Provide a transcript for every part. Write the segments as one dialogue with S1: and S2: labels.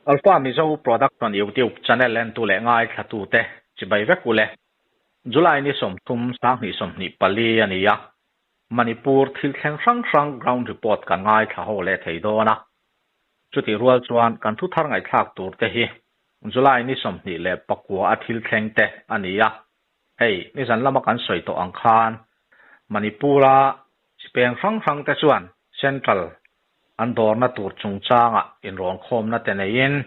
S1: Alpha Mizo Production YouTube channel entu leh ngaithlatute chibai vek ule. July ni 30 2024 a ni a, Manipur thil thleng hrang hrang ground report kan ngaithla ho leh thei dawn a. Chutih rual chuan kan thu thar ngaihthlak tur te hi July ni 29 a thil thleng te a ni a. Hei, nizan lama kan sawi tawh ang khan Manipur-a sipeng hrang hrang te chuan Central an dawrna tur chungchangah inrawnkhawmna te neiin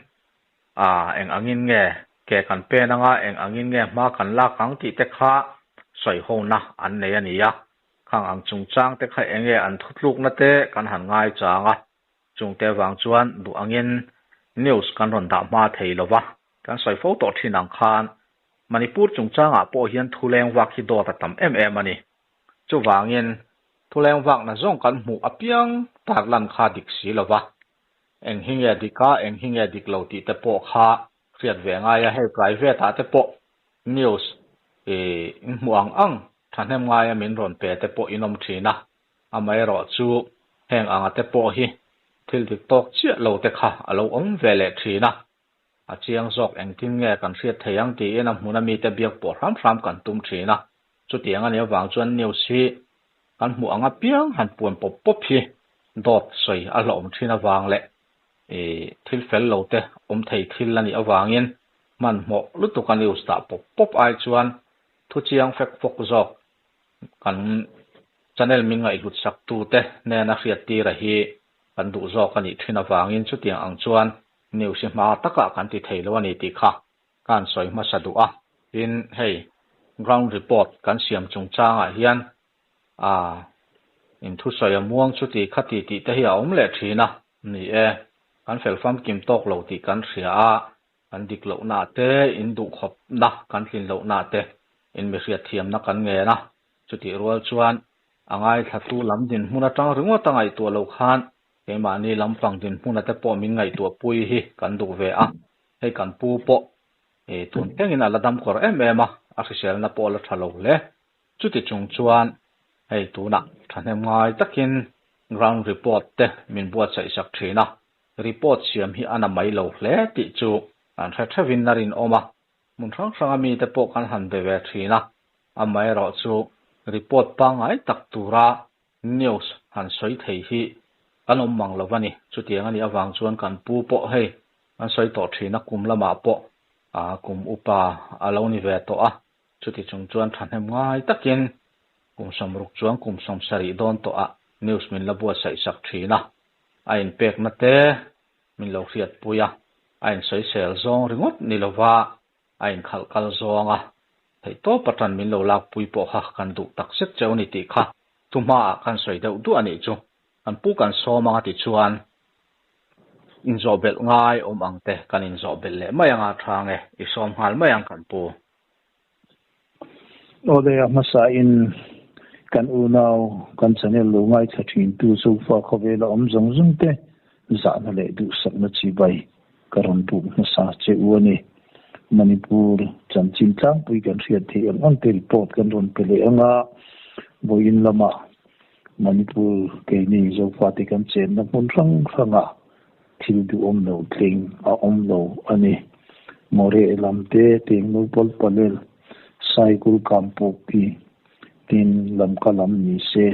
S1: a eng angin nge ke kan pen anga eng angin nge hma kan lak ang tih te kha sawihona an nei a ni a. Khang ang chungchang te kha eng nge an thutlukna te kan han ngaichang a, chungte vang chuan duh angin news kan rawn dah hma thei lo va, kan sawi fo tawh thin ang khan Manipur chungchangah pawh hian thuleng vak hi dawt a tam em em a ni. Chuvangin thuleng vakna zawng kan hmuh apiang tarlan kha dik si lo va, eng hi nge dik a, eng hi nge dik lo tih te pawh kha hriat ve ngai a, hei private ah te pawh news in hmuh ang ang thahnem ngaia min rawn pe te pawh in awm thin a, amaherawh chu heng anga te pawh hi thil dik tawk chiah lo te kha a lo awm ve leh thin a, a chiang zawk engtin nge kan hriat thei ang tiin a hmuna mite biak pawh hram hram kan tum thin a, chutiang a nih avang chuan news hi kan hmuh ang apiang han puan pawp pawp hi dawt sawi a hlauhawm thin avang leh ih thil fel lo te awm thei thil a nih avangin hmanhmawh lutuk a news dah pawp pawp ai chuan thu chiang fek fawk zawk kan channel min ngaihhlut sak tu te hnena hriat tir a hi kan duh zawk a nih thin avangin chutiang ang chuan news hi hma takah kan ti thei lo a ni tih kha ka han sawi hmasa duh a. Tin, hei ground report kan siam chungchangah hian a inthusawi a muang chuti khati tih te hi a awm leh thin a ni e. Kan fel famkim tawk lo tih kan hria a, kan dik lohna te, in duhkhawpna kan tlin lohna te, in mi hriatthiamna kan ngen a. Chutih rual chuan a ngaithlatu lam dinhmun atang ringawt a ngaihtuah loh khan keimahni lampang dinhmuna te pawh min ngaihtuahpui hi kan duh ve a. Hei kan pu pawh tun thlengin a la dam kawr em em a, a hriselna pawh a la tha lo hle. Chuti chung chuan hei tunah thahnem ngai takin ground report te min buatsaih sak thin a, report siam hi a na mai lo hle tih chu kan hre theuhin a rinawm a, hmun hrang hranga mite pawh kan han be ve thin a, amaherawh chu report pangngai tak tura news han sawi thei hi kan awm mang lo a ni. Chutiang a nih avang chuan kan pu pawh hei kan sawi tawh thin a, kum lamah pawh kum upa a lo ni ve tawh a, Chuti chung chuan thahnem ngai takin kum 60 chuan kum 70 dawn tawh ah news min la buatsaih sak thin a, a inpekna te min lo hriatpui a, a insawisel zawng ringawt ni lova a inkhalh kal zawng a, theihtawp atan min lo lakpui pawh kha kan duh tak zet cheu ni tih kha thu hmaah kan sawi deuh duah a nih chu. Kan pu kan sawm anga ti chuan inzawh belh ngai awm ang te kan inzawh belh leh mai anga tha nge i sawm nghal mai ang kan pu.
S2: Awle a hmasa in kan unau kan channel lo ngaithla thin tu zofa khawvela awm zawng zawng te zahna leh duhsakna chibai ka rawn buk hmasa che u a ni. Manipur chanchin tlangpui kan hriat theih ang ang te report kan rawn pe leh anga vawiin lamah Manipur keini Zofate kan chenna hmun hrang hranga thil duhawm lo tling a awm lo a ni. Moreh lam te, Tengno Palel, Saikul Kampawk hi tin lamka lam ni se,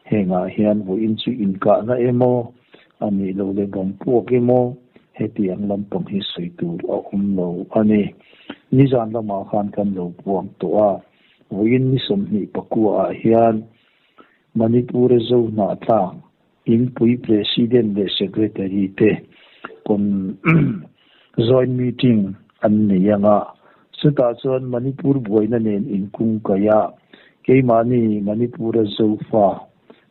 S2: hengah hian vawiin chu inkahna emaw, a nih loh leh bawm puak emaw, hetiang lampang hi sawi tur a awm lo a ni. Nizan lamah khan kan lo puang tawh a, vawiin ni 29 ah hian Manipur-a Zo hnahtlang Inpui President leh Secretary te pawn joint meeting an nei ang a, chutah chuan Manipur buaina nen inkungkaih a, keimahni Manipur-a Zofa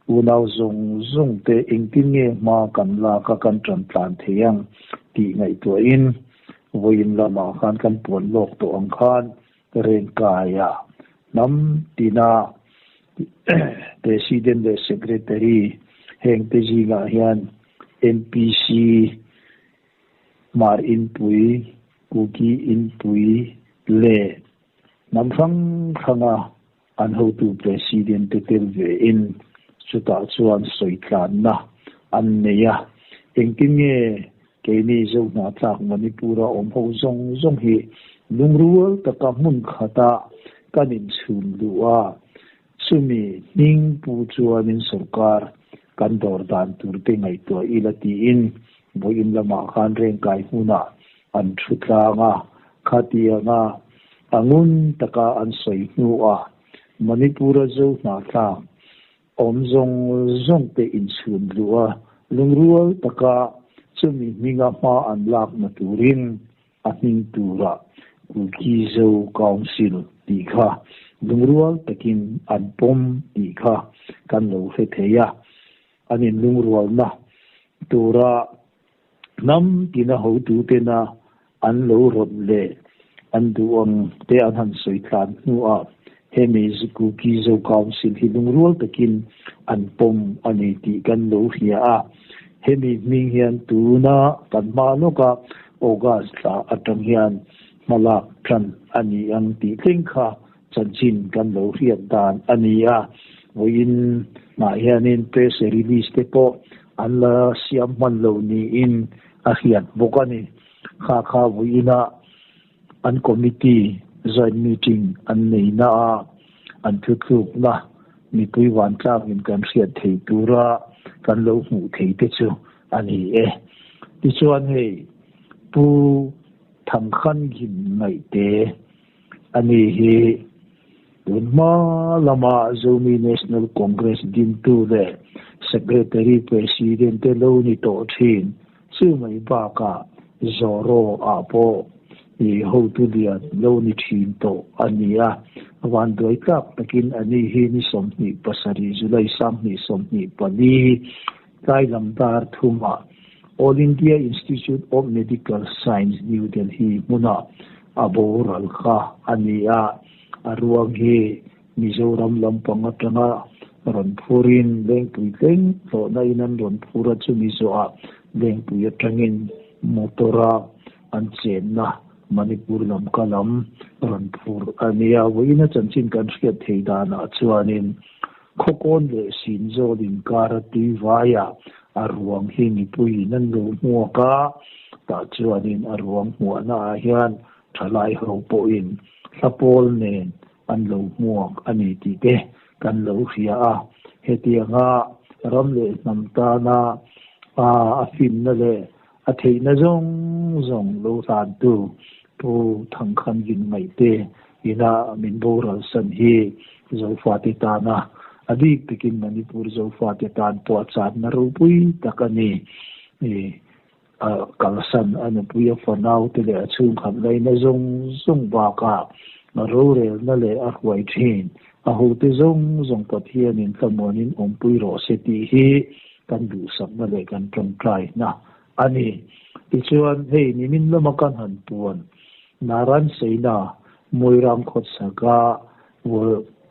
S2: unau zawng zawng te engtin nge hma kan lak a kan tan tlan thei ang tih ngaihtuahin vawiin lamah khan kan puan lawk tawh ang khan Rengkaia hnam tina President leh Secretary heng te zingah hian MPC, Hmar Inpui, Kuki Inpui leh hnam hrang hranga an hotu President te tel ve in chutah chuan sawi tlanna an nei a. Engtin nge? Keini Zohnahthlak Manipur-a awm ho zawng zawng hi lungrual taka hmun khata kan inchhun luh a, chumi hming pu chuanin sorkar kan dawr dan turte ngaihtuah ila tiin vawiin lamah khan rengkai hmunah an thu tlang a, khatianga a ngun taka an sawi hnuah Manipur-a Zohnahthlak Awm zawng zawng te inchhun luh a, lungrual taka chumi hminga hma an lakna turin a hming tura Kuki Zo Council tih kha lungrual takin an pawm tih kha kan lo hre thei a. An inlungrualna tura hnam tina hotutena an lo rawt leh an duh ang te an han sawi tlan hnuah hemi Kuki Zo Council hi lungrual takin an pawm a ni tih kan lo hria a. Hemi hming hian tuna kan hma lawka August thla atang hian hmalak tan a ni ang tih thleng kha chanchin kan lo hriat dan a ni a. Vawiin hnah hianin press release te pawh an la siam hman lo niin a hriat bawk a ni. Kha kha vawiina an committee joint meeting an neihna a an thuthlukna mipui vantlangin kan hriat theih tura kan lo hmuh thei te chu a ni e. Tichuan hei Pu Thangkhanghim Ngaihte a ni hi tun hma lama Zomi National Congress dintu leh Secretary President te lo ni tawh thin. Chu mai bakah Zoro ah pawh i hotu lian lo ni thin tawh a ni a, vanduai tlak takin a ni hi ni 27 July 2024 tlai lam dar thumah All India Institute of Medical Science New Delhi hmunah a boral kha a ni a, a ruang hi Mizoram lampang atanga rawn phurin Lengpui tleng hlawhna in an rawn phur a, chumi zawhah Lengpui atangin motor-a an chenna Manipur lam ka lam rawn phur a nia. Vawiin a chanchin kan hriat theih danah chuanin Khawkawn leh Sinzawl inkara tui vaiah a ruang hi mipuiin an lo hmuak a, tah chuanin a ruang hmuahna ah hian thalai ho pawhin hlapawl nen an lo hmuak a ni tih te kan lo hria a. Hetianga ram leh hnam tana a finna leh a theihna zawng zawng lo hlantu Pu Thangkhanvin Ngaihte ina min boral san hi Zofate tana a bik takin Manipur Zofate tan pawh a channa ropui tak a ni. A kalsan a nupui a fanau te leh a chhungkhat laina zawng zawng bakah a rorelna leh a hruai thin. A hote zawng zawng Pathianin thlamuanin awmpui rawh se tih hi kan duhsakna leh kan tawngtaina a ni. Tichuan, hei nimin lama kan han puan Naran Seina Moirang khawchhaka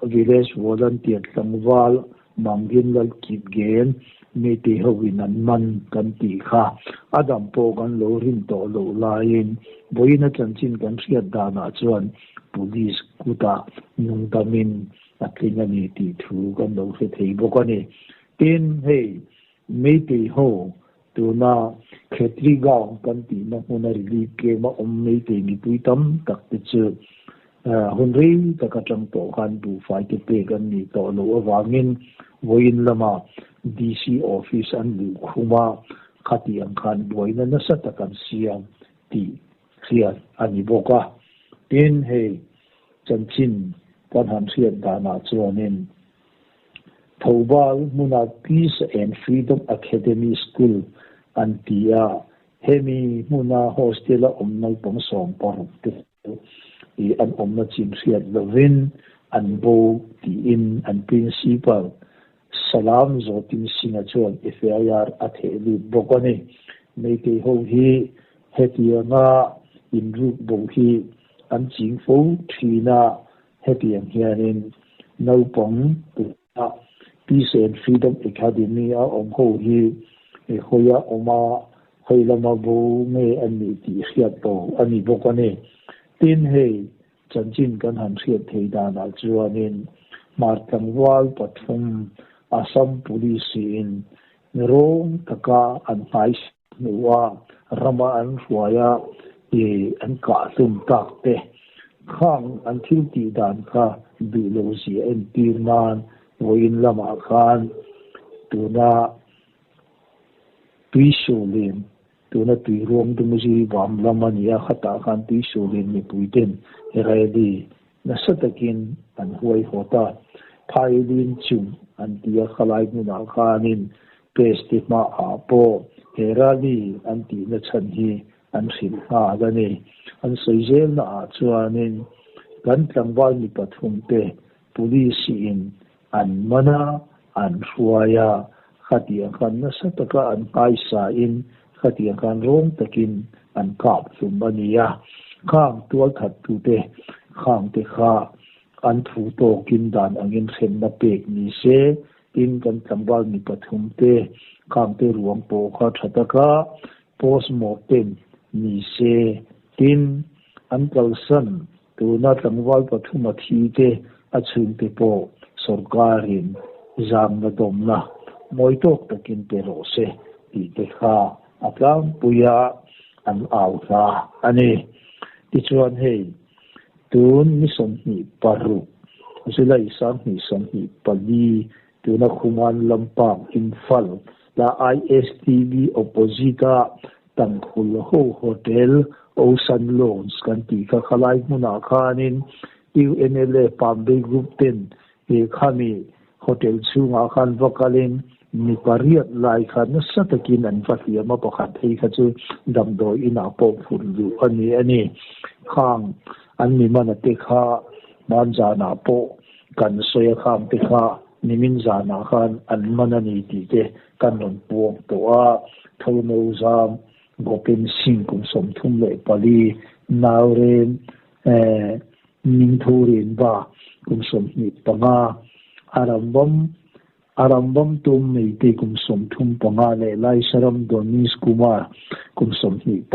S2: Village Volunteer tlangval Mangin Lal Kip Gen Meitei hoin an man kan tih kha a dam pawh kan lo rin tawh loh laiin vawiin a chanchin kan hriat danah chuan Police kutah nungdamin a tling a ni tih thu kan lo hre thei bawk a ni. Tin, hei Meitei ho tuna Khetri Gaon kan tihna hmuna relief camp a awm Meitei mipui tam tak te chu Hun rei tak atang tawh khan buhfai te pek an nih tawh loh avangin vawiin lama DC office an luh khum a, khati ang khan buaina nasa tak an siam tih hriat a ni bawk a. Tin, hei chanchin kan han hriat danah chuanin Thoubal hmuna Peace and Freedom Academy School an ti a, hemi hmuna hostel-a awm naupang 16 te i an awmna chin hriat lovin an bo tiin an Principal Salam Zawtin Singh-a chuan FIR a theh lut bawk a ni. Meitei ho hi hetianga inruk bo hi an ching fo thin a, hetiang hianin naupang tuna Peace and Freedom Academy a awm ho hi hawi a awm a, hawi lama bo nge a nih tih hriat lo a ni bawk a ni. Tin, hei chanchin kan han hriat thei danah chuanin Hmar tlangval pathum Assam Police-in rawng taka an hmai hnuah rama an hruaia ih an kah hlum tak te khang an thil tih dan kha duh lo zia entir nan vawiin lamah khan tuna Tuisulin tuna tui ruam dum zui vam lam a ni a, khatah khan Tuisulin mipui ten rally nasa takin an huaihawt a, Phailin chung an ti a, khalai hmunah khanin press te hmaah pawh he rally an tihna chhan hi an hrilh nghal a ni. An sawi zelnaah chuanin kan tlangval mi pathum te police in an man a, an hruai a, khatiang khan nasa taka an nghaisain khatiang khan rawng takin an kap hlum a ni a. Khang tualthattute khangte kha an thu tawkin dan angin hremna pek ni se, tin kan tlangval mi pathumte khangte ruang pawh kha tha taka postmortem ni se, tin an kalsan Tuna tlangval pathuma thi te a chhungte pawh sorkarin zangna dawmna mawi tawk takin pe rawh se tih te kha a tlangpui a an au hla a ni. Tichuan hei tun ni 26 July 2024 tuna Khuman Lampang Imphal la ISTB opposite a Tangkhul ho Hotel Ocean Lounge kan tih kha khalai hmunah khanin UNLA Pambei Group ten he khami hotel chhungah khan va kalin mi pariat lai kha nasa takin an va hliam a, pakhat phei kha chu damdawi inah pawh phurh luh a ni a ni. Khang an mi mana te kha hmanzanah pawh kan sawi a khang te kha nimin zanah khan an man a ni tih te kan rawn puang tawh a, Thono Zam, Gopen Singh kum 34, Nauren Ningthurin Ba kum 25, Arambam Arambam Tum Meitei kum 35 leh Laisaram Donis Kumar kum 28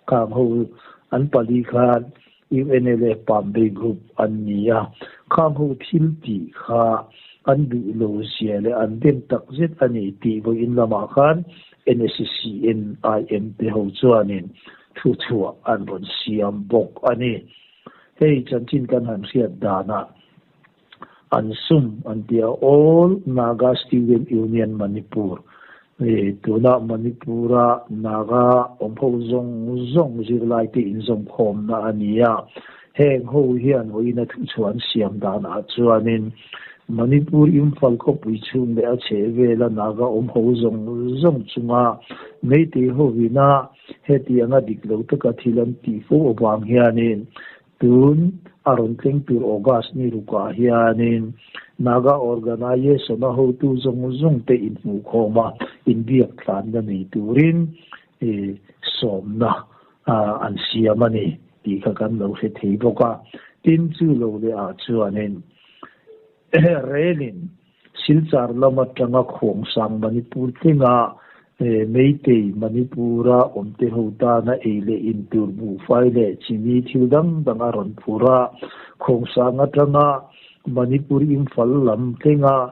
S2: khang ho an pali khan UNLA Pambei Group an ni a, khang ho thil tih kha an duh lo zia leh an dem tak zet a ni tih vawiin lamah khan NSCNIM te ho chuanin thuchhuah an rawn siam bawk a ni. Hei chanchin kan han hriat danah an sum an ti a, All Naga Student Union Manipur, tuna Manipur-a Naga awm ho zawng zawng zirlaite inzawmkhawmna a ni a. Heng ho hian vawiina thuchhuah an siam danah chuanin Manipur Imphal khawpui chhung leh a chhehvela Naga awm ho zawng zawng chunga Meitei hovina hetianga dik lo taka thil an tih fo avang hianin Tun a rawn thleng tur August ni rukah hianin Naga Organisation a hotu zawng zawng te inhmuhkhawm a, inbiak tlanna nei turin sawmna an siam a ni tih kha kan lo hre thei bawk a. Tin, chu lo leh ah chuanin Relin Silchar lam atanga Khuangsang Manipur tlenga Meitei Manipura awmte ho tana ei leh in tur buhfai leh chini thil dang dang a rawn phur a. Khuangsang atanga Manipur Imphal lam tlenga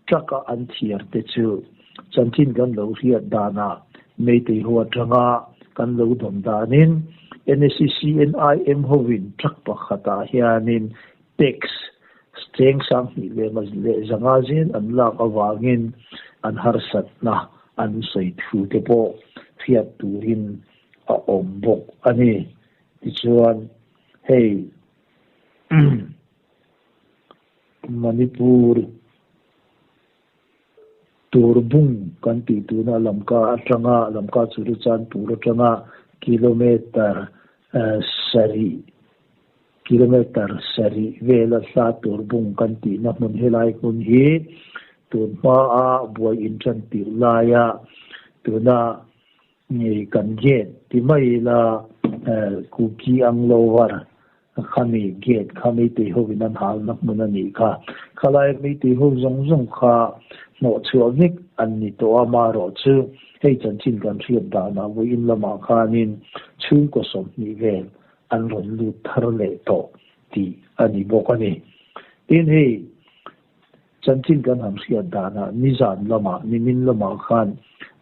S2: truck a an thiar te chu chanchin kan lo hriat danah Meitei ho atanga kan lo dawn danin NSCCNIM hovin truck pakhatah hianin Tax cheng 2500 zel an lak avangin an harsatna an sawi thu te pawh hriat turin a awm bawk a ni. Tichuan, hei Manipur Turbung kan tih tuna Lamka atanga Lamka Churachandpur atanga kilometre sarih Kilometre sarih vela hla tur bung kan tihna hmun helai hmun hi tun hmaa buai intan tirh laia tuna kan gate ti mai ila Kuki Anglovar khami gate kha Meitei hovin an halna hmun a nih kha. Khalai Meitei ho zawng zawng kha hnawh chhuah vek an ni tawh a, marawhchu hei chanchin kan hriat danah vawiin lamah khanin chhungkaw 20 vel an rawn lut thar leh tawh tih a ni bawk a ni. Tin hei chanchin kan han hriat danah nizan lamah nimin lamah khan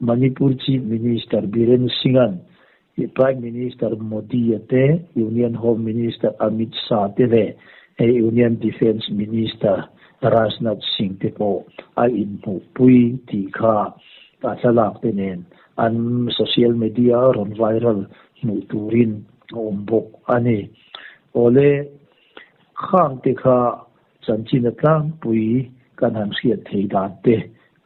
S2: Manipur Chief Minister Biren Singh-a'n Prime Minister Modi-a te, Union Home Minister Amit Shah te leh Union Defence Minister Rajnath Singh te pawh a inhmuhpui tih kha a thlalak te nen an social media a rawn viral hmuh turin a awm bawk a ni. Awle, khang te kha chanchin a tlangpui kan han hriat thei dan te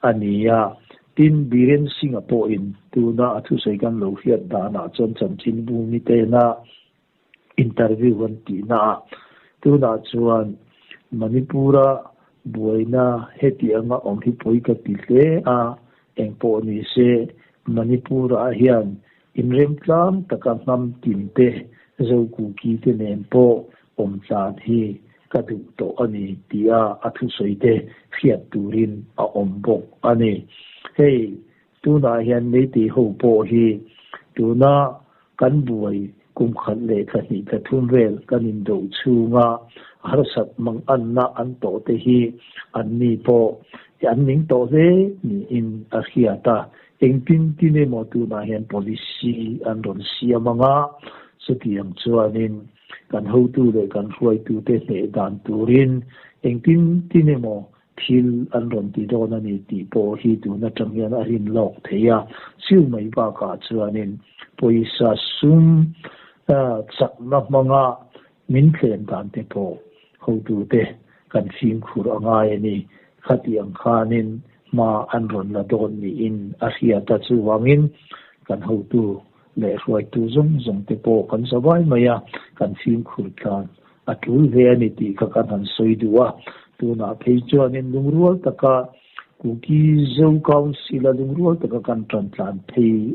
S2: a ni a. Tin, Biren Singh-a pawhin tuna a thusawi kan lo hriat danah chuan chanchin bumi tena interview an tihnaah tunah chuan Manipur-a buaina heti anga awm hi pawi ka ti hle a, engpawh ni se Manipur-ah hian inremtlang taka hnam tin te Zokuki te nen pawh awm tlan hi ka duh tawh a ni tia a thusawi te hriat turin a awm bawk a ni. Hei tunah hian Meitei ho pawh hi tuna kan buai kum khat leh thla hnih thla thum vel kan indo chhunga harsat manganna an tawh te hi an ni pawh an ning tawh hle niin a hriat a. Engtin tin emaw tunah hian policy an rawn siam anga chutiang chuanin Kan hotu leh kan hruaitute hneh dan turin engtin tin emaw thil an rawn ti dawn a ni tih pawh hi tun atang hian a rin lawk thei a. Chu mai bakah chuanin pawisa sum chakna hmanga min thlem dan te pawh hotute kan fimkhur a ngai a ni. Khatiang khanin hma an rawn la dawn niin a hriat a, chuvangin kan hotu leh hruaitu zawng zawng te pawh kan za vai mai a, kan fimkhur tlan a tul ve a ni tih kha kan han sawi duh a. Tunah phei chuanin lungrual taka Kuki Zo Council a lungrual taka kan tan tlan phei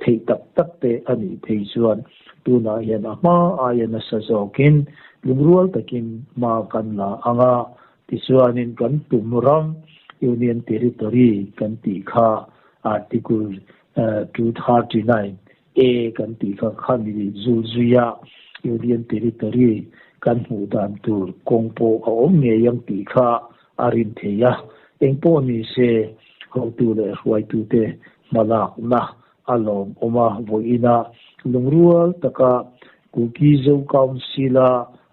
S2: theih tak tak te a nih phei chuan tunah hian a hma aia nasa zawkin lungrual takin hma kan la ang a, tichuanin kan tum ram Union Territory kan tih kha Article 239 A kan tih kha khami zul zuia Union Territory kan hmuh dan tur kawng pawh a awm ngei ang tih kha a rin thei a. Engpawh ni se hotu leh hruaitute hmalakna a lawmawm a, vawiina lungrual taka Kuki Zo Council-a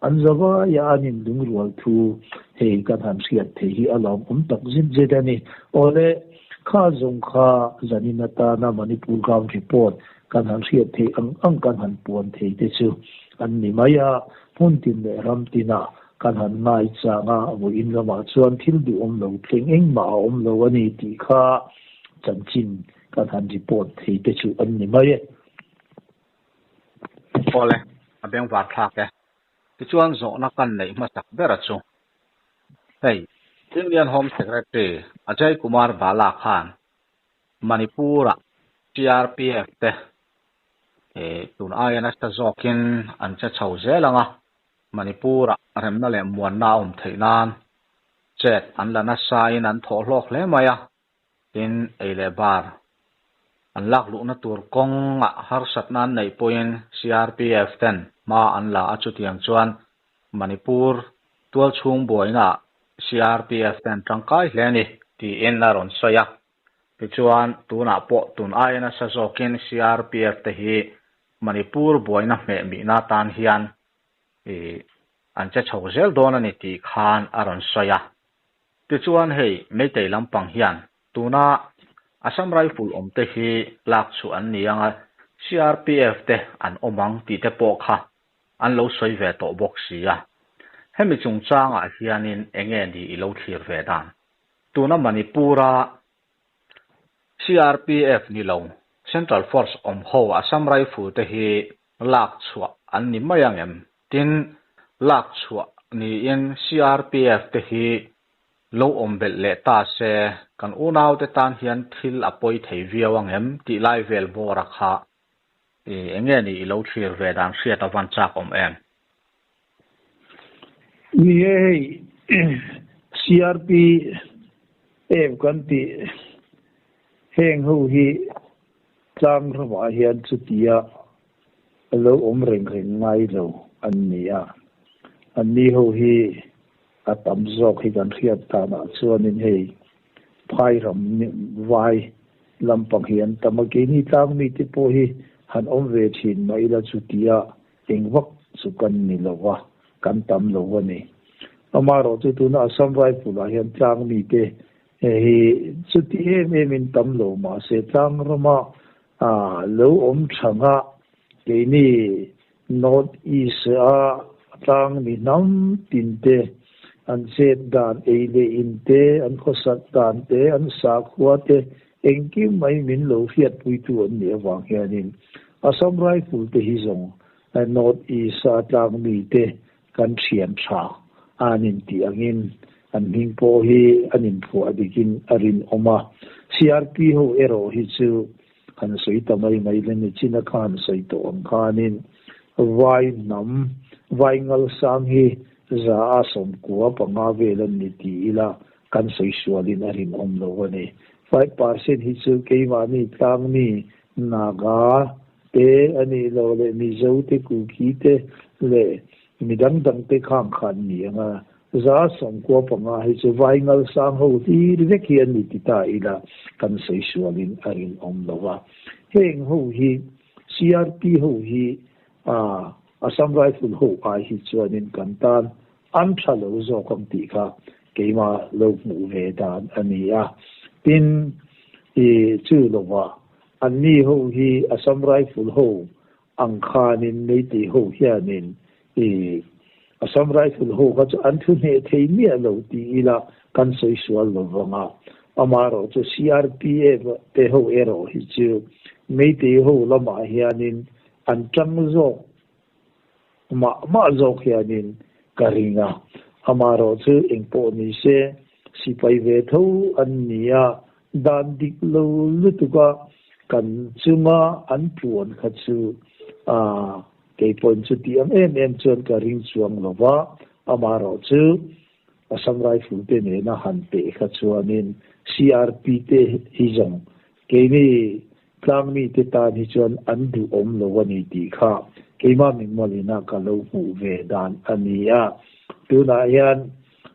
S2: an zavaia an inlungrual thu hei kan han hriat thei hi a lawmawm tak zet zet a ni. Awle, kha zawng kha zanin atana Manipur Ground Report kan han hriat theih ang ang kan han puan thei te chu an ni mai a, hmun tin leh ram tinah kan han ngai chang a, vawiin lamah chuan thil duhawm lo thleng engmah a awm lo a ni tih kha chanchin kan han report thei te chu an ni mai e.
S1: Awle, a bengvar thlak e. Tichuan zawhna kan neih hmasak ber a chu. Hei, Union Home Secretary Ajay Kumar Bala khan Manipur-a CRPF te tun aia nasa zawkin an che chho zel ang a, Manipur-a remna leh muanna a awm theih nan chet an la nasain an thawh hlawk hle mai a. Tin, ei leh bar an lak luhna tur kawngah harsatna an neih pawhin CRPF ten hma an la a, chutiang chuan Manipur tualchhung buainaah CRPF ten tangkai hle a ni tiin a rawn sawi a. Tichuan, tunah pawh tun aia nasa zawkin CRPF te hi Manipur buaina hmeh mihna atan hian an che chho zel dawn a ni tih khan a rawn sawi a. Tichuan hei Meitei lampang hian tuna Assam Rifle awm te hi lak chhuah an ni ang a, CRPF te an awm ang tih te pawh kha an lo sawi ve tawh bawk si a. Hemi chungchangah hianin enge ni i lo thlir ve dan? Tuna Manipur-a CRPF ni lo Central Force awm ho Assam Rifle te hi lak chhuah an ni mai ang em? Tin, lak chhuah niin CRPF te hi lo awm belh leh ta se, kan unaute tan hian thil a pawi thei viau ang em tih lai vel bawra kha i eng nge ni i lo thlir ve dan hriat a van chak awm em?
S2: Ni e hei CRPF kan tih heng ho hi Tlang ramah hian chutia a lo awm reng reng ngai lo an ni a, anni ho hi a tam zawk hi kan hriat danah chuanin hei phai ram vai lampang hi an tam a, keini tlang mite pawh hi han awm ve thin mah ila chutia eng vak chu kan ni lo va, kan tam lo a ni. Amaherawhchu tuna Assam Rifle ah hian tlang mite hi chuti em em in tam lo mahse tlang rama lo awm thanga keini North East a tlang mi hnam tin te, an chet dan ei leh in te, an khawsak dan te, an sakhua te engkim mai min lo hriatpuitu an nih avang hianin Assam Rifle te hi zawng North East a tlang mi te kan thian tha an intih angin an hming pawh hi an inphuah dikin a rinawm a. CRP ho erawh hi chu han sawi ta mai mai le nichin a kha han sawi tawh ang khanin vai hnam, vai ngalsang hi 195 vel an ni ti ila kan sawi sualin a rinawm lo a ni. 5% hi chu keimahni tlangmi Naga te a nih loh leh Mizo te, Kuki te leh mi dang dang te khang kha an ni ang a, 95 hi chu vai ngalsang ho hlir vek hi an ni ti ta ila kan sawi sualin a rinawm lo va. Heng ho hi CRP ho hi Assam Rifle ho ai hi chuanin kan tan an tha lo zawk ang tih kha keimah lo hmuh ve dan a ni a. Tin, i chu lova anni ho hi Assam Rifle ho ang khanin Meitei ho hianin i Assam Rifle ho kha chu an thu hneh thei miah lo ti ila kan sawi sual lo vang a. Amaherawh chu CRPF te ho erawh hi chu Meitei ho lamah hianin an tang zawk Mah mah zawk hianin ka ring a, amaherawh chu engpawh ni se sipai ve tho an ni a, dan dik lo lutuk a kan chunga an puan kha chu keipawhin chuti ang em em chuan ka ring chuang lo va, amaherawh chu Assam Rifle te nena han peh kha chuanin CRP te hi zawng keini Tlangmi te tan hi chuan an duhawm lo a ni tih kha keimah mingmawlina ka lo hmuh ve dan a ni a. Tunah hian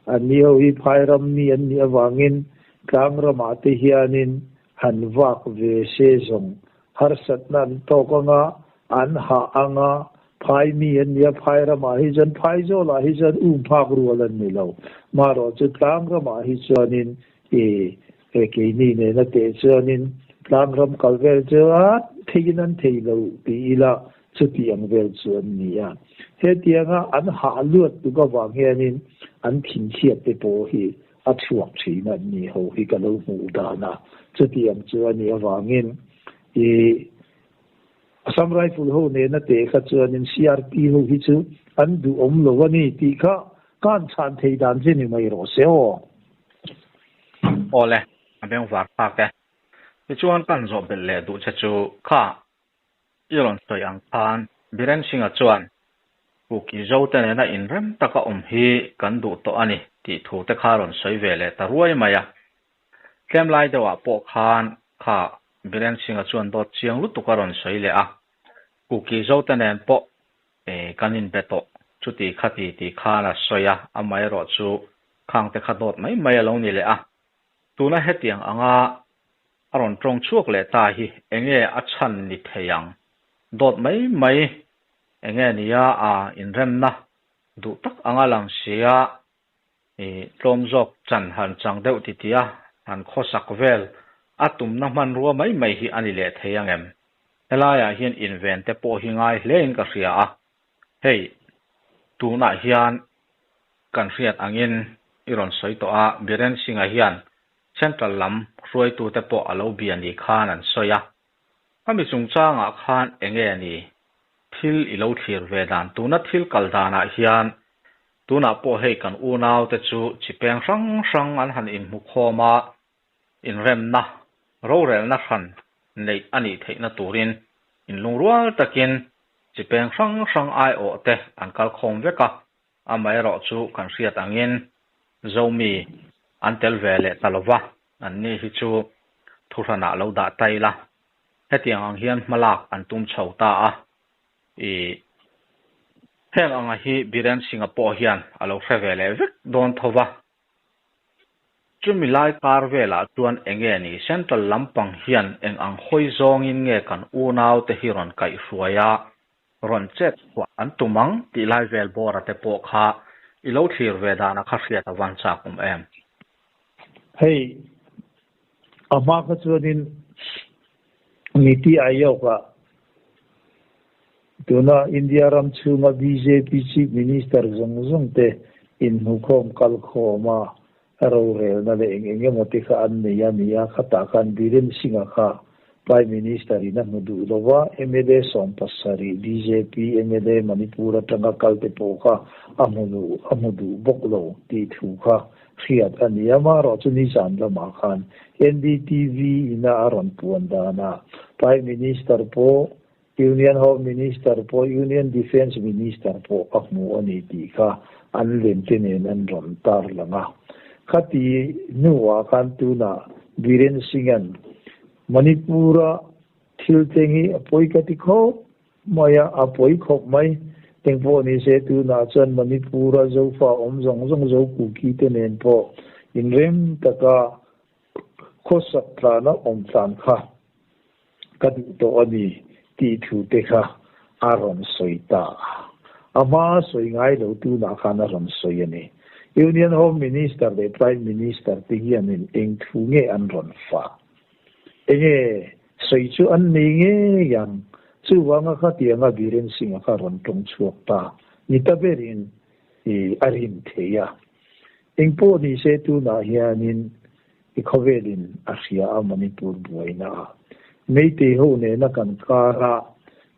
S2: anni ho hi phai ram mi an nih avangin tlang ramah te hianin han vak ve se zawng harsatna an tawk anga, an hah anga, phai mi an nia, phai ramah hi chuan phai zawlah hi chuan um phak rual an ni lo. Marawh chu tlang ramah hi chuanin i He keini nena teh chuanin tlangram kal vel chu a theiin an thei lo ti ila chuti ang vel chu an ni a. Hetianga an hah luat tuk avang hianin an thinchhiat te pawh hi a chhuak thin an ni ho hi ka lo hmuh dan a. Chuti ang chu a nih avangin i Assam Rifle ho nena teh kha chuanin CRP ho hi chu an duhawm lo a ni tih kha ka han chhan thei dan che ni mai rawh se aw.
S1: Awle, a beng var phak e. Tichuan ka han zawh belh leh duh che chu kha i rawn sawi ang khan Biren Singh-a chuan Kuki Zote nena inrem taka awm hi kan duh tawh a ni tih thu te kha rawn sawi ve leh ta ruai mai a. Tlem lai deuhah pawh khan kha Biren Singh-a chuan dawt chiang lutuk a rawn sawi leh a. Kuki Zote nen pawh kan inbe tawh chuti khati tih khan a sawi a, amaherawh chu Khang te kha dawt mai mai a lo ni leh a, tuna hetiang anga a rawn tawng chhuak leh ta hi enge a chhan ni thei ang? Dawt mai mai enge nia a inremna duh tak anga lang sia i tlawm zawk chan han chang deuh ti tia han khawsak vel a tumna hmanrua mai mai hi a ni leh thei ang em? Helaiah hian inven te pawh hi ngai hlein ka hria a, hei tunah hian Kan hriat angin i rawn sawi tawh a, Biren Singh-a hian Central lam hruaitute pawh a lo bia ni khan an sawi a. Khami chungchangah khan enge ni thil i lo thlir ve dan? Tuna thil kal danah hian tunah pawh hei kan unaute chu chi peng hrang hrang an han inhmu khawm a, inremna, rorelna hran neih a nih theihna turin inlungrual takin chi peng hrang hrang aiawhte an kal khawm vek a. Amaherawh chu kan hriat angin Zomi an tel ve leh ta lova, anni hi chu thuhranah lo dah ta ila. Hetiang ang hian hmalak an tum chho ta a, i heng anga hi Biren Singh-a pawh hian a lo hre ve leh vek dawn tho va. Chumi lai kar velah chuan enge ni Central lampang hian eng ang hawi zawngin nge kan unau te hi rawn kaihhruai a, rawn chet chhuah an tum ang tih lai vel bawra te pawh kha i lo thlir ve dana kha hriat a van chak awm em?
S2: Hei, a hma kha chuanin Niti Aayog-ah tuna India ram chhunga bjp Chief Minister zawng zawng te inhmukhawm kalkhawm a, rorelna leh eng eng emaw te kha an nei a ni a, khatah khan Biren Singh-a kha Prime Minister in a hmu duh lo va, mla 70 bjp mla Manipur atanga kal te pawh kha a hmu duh a hmu duh bawk lo tih thu kha hriat a ni a, amaherawh chu nizan lamah khan NDTV ina a rawn puan danah Prime Minister pawh Union Home Minister pawh Union Defence Minister pawh a hmu a ni tih kha an lemte nen an rawn tar lang a. Khati hnuah khan tunah Biren Singh-a'n Manipur-a thil thleng hi a pawi ka ti khawp mai a, a pawi khawp mai. Engpawh ni se tunah chuan Manipur-a Zofa awm zawng zawng Zokuki te nen pawh inrem taka khawsak tlana awm tlan kha ka duh tawh a ni tih thu te kha a rawn sawi ta a. A hma sawi ngai lo tunah khan a rawn sawi a ni. Union Home Minister leh Prime Minister te hianin eng thu nge an rawn fah? Enge sawi chu an nei ngei ang? Chuvanga khatianga Biren Singh-a kha rawn tawng chhuak ta ni ta berin i a rin thei a. Engpawh ni se tunah hianin i khawvelin a hria a Manipur buaina a. Meitei ho nena kan kara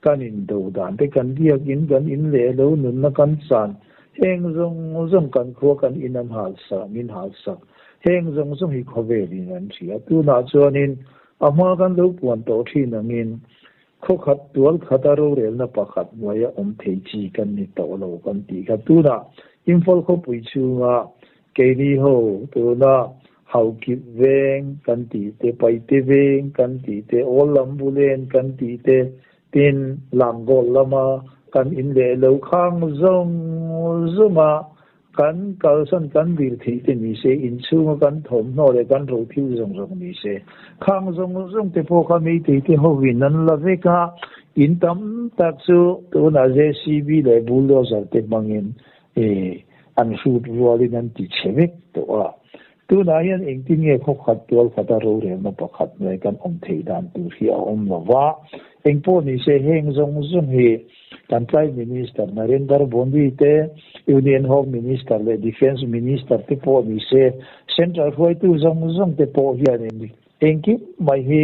S2: kan indo dan te kan biakin kan in leh lo nunna kan chan heng zawng zawng kan khua kan in an halsa min halsak heng zawng zawng hi khawvelin an hria. Tunah chuanin a hma kan lo puan tawh thin angin Khawkhat tual khata rorelna pakhat hnuaia awm thei chi kan ni tawh lo kan tih kha tunah Imphal khawpui chhunga keini ho tuna Haukip veng kan tih te, Paite veng kan tih te, Awllam Bulen kan tih te, tin Langgol lama kan in leh lo khang zawng zawnga Kan kalsan kan vir theih te ni se, inchhunga kan thawmhnaw leh kan rothil zawng zawng ni se, khang zawng zawng te pawh kha meitei te hovin an la vek a, in tam tak chu tunah JCB leh bulldozer te hmangin an hrut rualin an ti chhe vek tawh a. Tunah hian engtin nge khawkhat tual khata rorelna pakhat hnuai kan awm theih dan tur hi a awm lo va, engpawh ni se heng zawng zawng hi kan Prime Minister Narendra Modi te, Union Home Minister leh Defence Minister te pawh ni se, Central hruaitu zawng zawng te pawh hianin engkim mai hi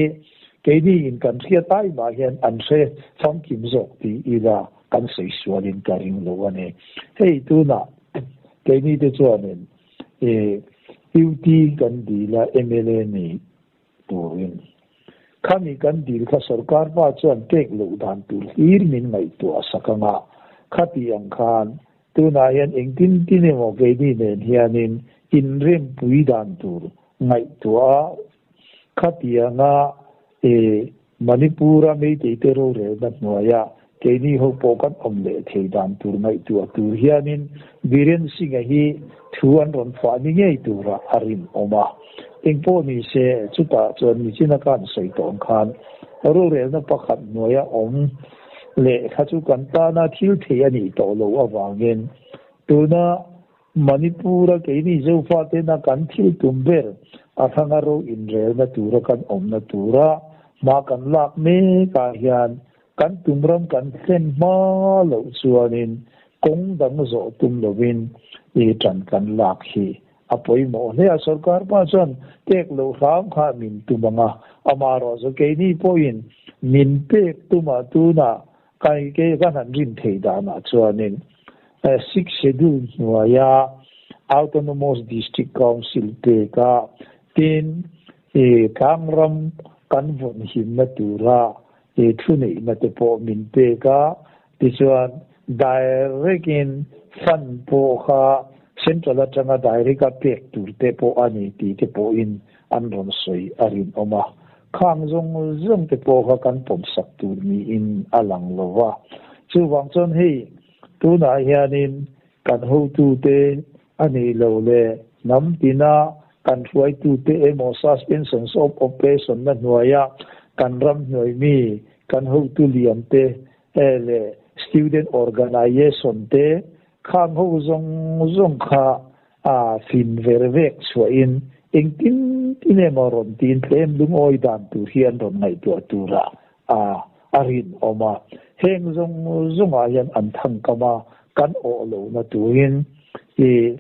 S2: keini in kan hriat ai mah hian an hre famkim zawk ti ila kan sawi sualin ka ring lo a ni. Hei tunah keini te chuanin UT kan dil a mla ni turin. Khami kan dil kha sorkar pa chuan pek loh dan tur hlir min ngaihtuah sak anga khati ang khan tunah hian engtin tin emaw keini nen hianin inrempui dan tur ngaihtuah a khati anga Manipur-a Meitei te rorelna hnuaia keini ho pawh kan awm leh thei dan tur ngaihtuah tur hianin Biren Singh-a hi thu an rawn fah ni ngei tura a rinawm a. Engpawh ni se, chutah chuan nichina ka han sawi tawh ang khan rorelna pakhat hnuaia awm leh kha chu kan tana thil thei a nih tawh loh avangin tuna Manipur-a keini Zofatena kan thil tum ber a thanga ro inrelna tura kan awmna tura hma kan lak mekah hian kan tum ram kan thlen hma loh chuanin kawng dang zawh tum lovin i tan kan lak hi a pawimawh hle a. Sorkar pa chuan pek loh hram kha min tum ang a, amaherawh chu keini pawhin min pek tumah tunah Kai ke ka han rin theih danah chuanin Sixth Schedule hnuaia Autonomous District Council peka tin tlangram kan vawn himna tura thu neihna te pawh min pek a, tichuan direct in fund pawh kha Central atanga direct a pek tur te pawh a ni tih te pawhin an rawn sawi a rinawm a. Khang zawng zawng te pawh kha kan pawmsak tur niin a lang lo va. Chuvang chuan hei tunah hianin kan hotute a nih loh leh hnam tina Kan hruaitute emaw suspension of operation na hnuaia kan ram hnuai mi kan hotu lian te leh student organization te khang ho zawng zawng kha a fin ver vek chhuahin engtin tin emaw rawn tin tlem lungawi dan tur hi an rawn ngaihtuah tura a a rinawm a. Heng zawng zawngah hian an thangkam a, kan awh lohna turin i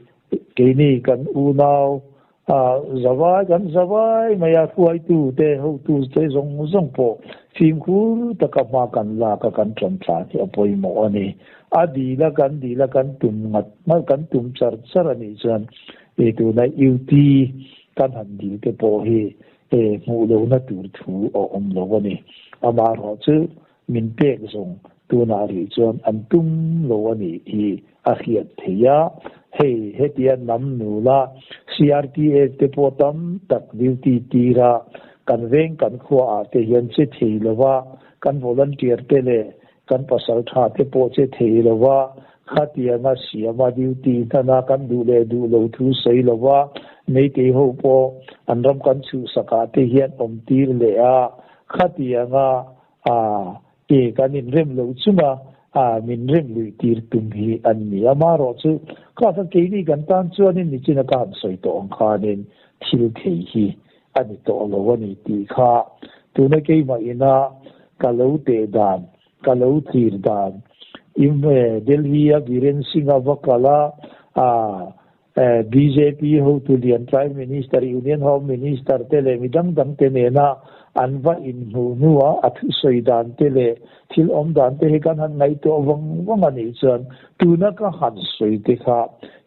S2: Keini kan unau zavai kan zavai mai a, hruaitu te, hotu te zawng zawng pawh fimkhur taka hma kan lak a kan ṭan tlan hi a pawimawh a ni. A dil a kan dil a kan tum ngat ngat kan tum char char a nih chuan e tuna UT kan han dil te pawh hi e hmuh lohna tur thu a awm lo a ni. Amaherawhchu Min pek zawng tunah rih chuan an tum lo a nih hi a hriat theih a, hei hetia hnam nula CRPF te pawh tam tak duty tira kan veng kan khua ah te hian che thei lova kan volunteer te leh kan pasal tha te pawh che thei lova khatianga siama duty hnana kan duh leh duh lo thu sawi lova meitei ho pawh an ram kan chhuhsak ah te hian awm tir leh a khatianga A, ke kan inrem loh chunga a min rem luih tir tum hi an ni. Amaherawh chu class a keini kan tan chuanin nichina ka han sawi tawh ang khanin thil thei hi a ni tawh lo a ni tih kha tuna keimah ina ka lo teh dan, ka lo thlir dan, im Delhi a Biren Singh a va kal a, a Bjp hotu lian Prime Minister, Union Home Minister te leh mi dangdang te nena an va inhmuh hnua a thusawi dan te leh thil awm dan te hi kan han ngaihtuah vang vang a nih chuan tuna ka han sawi te kha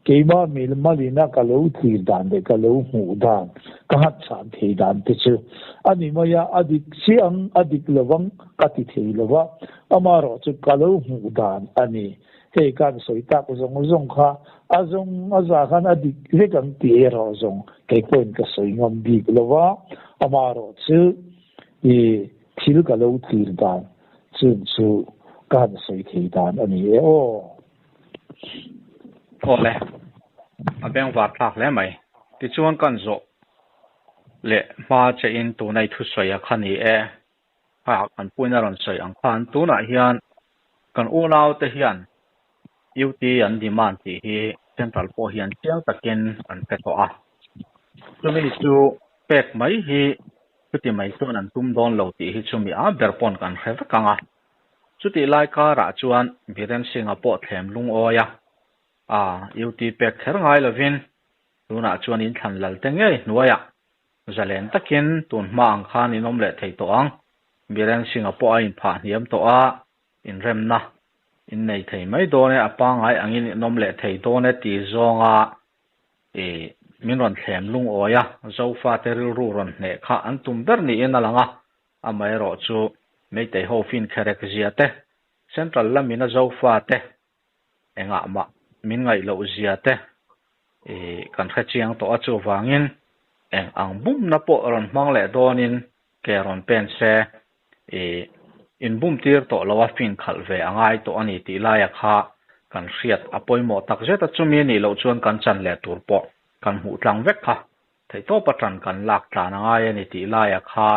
S2: keimah mil malina ka lo thlir dan leh ka lo hmuh dan, ka han chhan thei dan te chu a ni mai a, a dik chiah ang, a dik lovang ka ti thei lova, amaherawhchu ka lo hmuh dan a ni. Hei kan sawi tak zawng zawng kha a zawng a za khan a dik vek ang tih erawh zawng kei pawhin ka sawi ngam bik lo va, amaherawh chu i thil ka lo thlir dan chun chu ka han sawi thei dan a ni e aw.
S1: Awle, a bengvar thlak hle mai. Tichuan kan zawh leh hma che in tuna i thusawi a kha ni e. Kha kan puina rawn sawi ang khan tunah hian kan unaute hian UT an demand tih hi central pawh hian chiang takin an hre tawh a. Chumi chu pek mai hi chuti mai chuan an tum dawn lo tih hi chumi a ber pawn kan hre vek ang a. Chutih lai karah chuan Biren Singh-a pawh thlem lungawi a, a UT pek kher ngai lovin tunah chuan inthlan lal te ngei hnuaiah Zalen takin tun hma ang khan in awm leh thei tawh ang. Biren Singh-a pawh a inphah hniam tawh a, inremna in nei thei mai dawn e, a pangngai angin in awm leh thei dawn e ti zawnga i min rawn thlem lungawi a, Zofate rilru rawn hneh kha an tum ber niin a lang a, amaherawh chu Meitei ho fin kherek zia te, Central lamin a Zofate engah mah min ngaih loh zia te i kan hre chiang tawh a, chuvangin eng ang bumna pawh rawn hmang leh dawnin ke rawn pen se i inbum tir tawh lo a, fin khalh ve a ngai tawh a ni tih laia kha kan hriat a pawimawh tak zet a, chumi a nih loh chuan kan chan leh tur pawh kan hmuh tlang vek kha theihtawp atan kan lak tlan a ngai a ni tih laia kha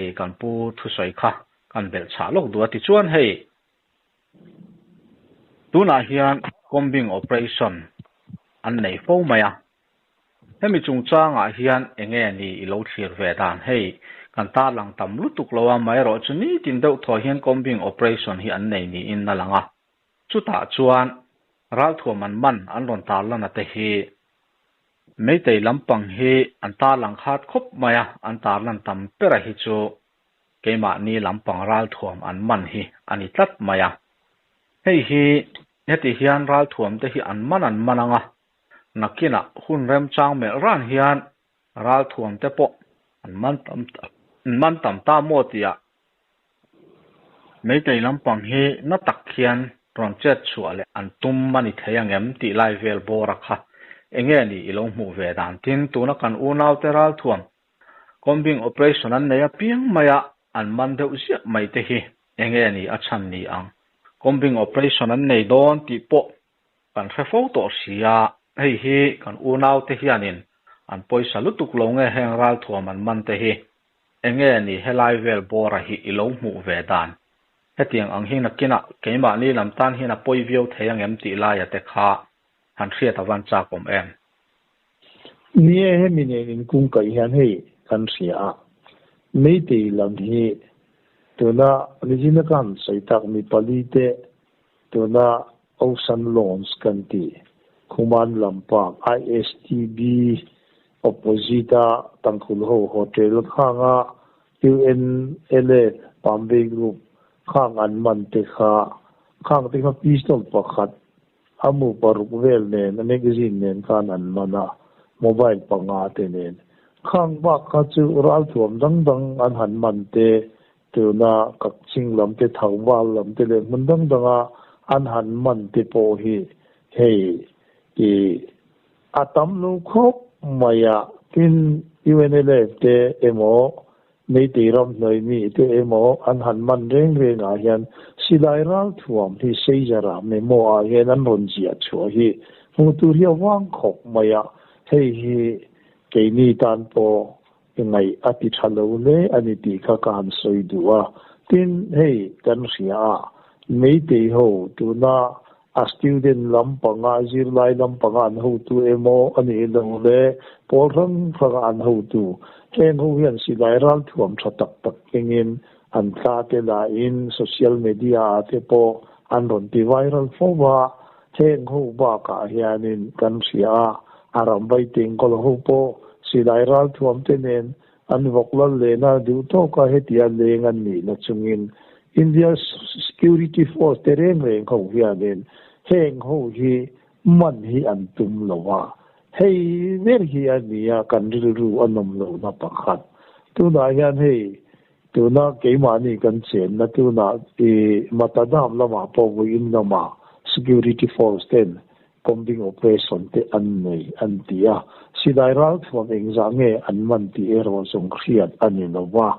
S1: i kan pu thusawi kha kan belh chhah lawk duh a, tichuan hei Tunah hian combing operation an nei fo mai a, hemi chungchangah hian enge ni i lo thlir ve dan hei kan tarlang tam lutuk lo a, amaherawhchu nitin deuh thaw hian combing operation hi an nei niin a lang a, chutah chuan ralthuam an man an rawn tarlan a te hi Meitei lampang hi an tarlang khat khawp mai a, an tarlan tam ber a hi chu Keimahni lampang ralthuam an man hi a ni tlat mai a. Hei hi heti hian ralthuam te hi an man an man ang a, nakinah hun remchang melh ran hian ralthuam te pawh an man tam an man tam ta maw tihah Meitei lampang hi na tak hian rawn chet chhuah leh an tum a ni thei angem tih lai vel bawr a kha enge ni i lo hmuh ve dan tin tuna kan unaute ralthuam Combing operation an nei apiang mai a, an man deuh ziah mai te hi enge ni a chhan ni ang. Combing operation an nei dawn tih pawh kan hre fo tawh si a, hei hi kan unaute hianin An pawisa lutuk lo nge heng ralthuam an man te hi? Enge ni helai vel bawra hi i lo hmuh ve dan? Hetiang ang hi nakinah keimahni lam tan hian a pawi viau thei angem tih laia te kha han hriat a van chak awm em?
S2: Nie hemi nen inkungkaih hian hei kan hria a, Meitei lam hi tuna Regina kan sawi tak mi pali te tuna Ocean Lounge kan ti Khuman lampak ISTB opposite a Tangkhul ho hotel khanga UNLA Pambei Group khang an man te kha khang te kha pistol pakhat A mu paruk vel nen, a magazine nen khan an man a, mobile panga te nen. Khang bak kha chu ralthuam dang dang an han man te, tuna Kakching lam te, Thakval lam te leh hmun dang danga an han man te pawh hi hei i a tam lo khawp mai a. Tin, UNLF te emaw Meitei ram hnuai mi te emaw an han man reng reng ah hian silai ralthuam hi Seizara memo ah hian an rawn ziah chhuah hi hmuh tur hi a vang khawp mai a, hei hi keini tan pawh ngaih a ti tha lo hle a ni tih kha ka han sawi duh a. Tin, hei kan hria a, Meitei ho tuna A student lampanga zirlai lampanga an hotu emaw a nih loh le pawl hrang hranga an hotu. Heng ho hian silai ralthuam tha tak tak kengin an thla te lahin social media ah te pawh an rawn ti viral fo va, heng ho bakah hianin kan hria a, a ram vai tengkawl ho pawh silai ralthuam te nen An vawk lal lehna duh tawka hetia leng an nihna chungin India Security Force te reng reng ho hianin heng ho hi man hi an tum lo a, hei ber hi a nia kan rilru a nawm lohna pakhat. Tunah hian hei tuna keimahni kan chenna tunah i Matadam lamah pawh vawiin lamah Security Force ten Combing operation te an nei an ti a, silai ralthuam engzah nge an man tih erawh zawng hriat a ni lo va.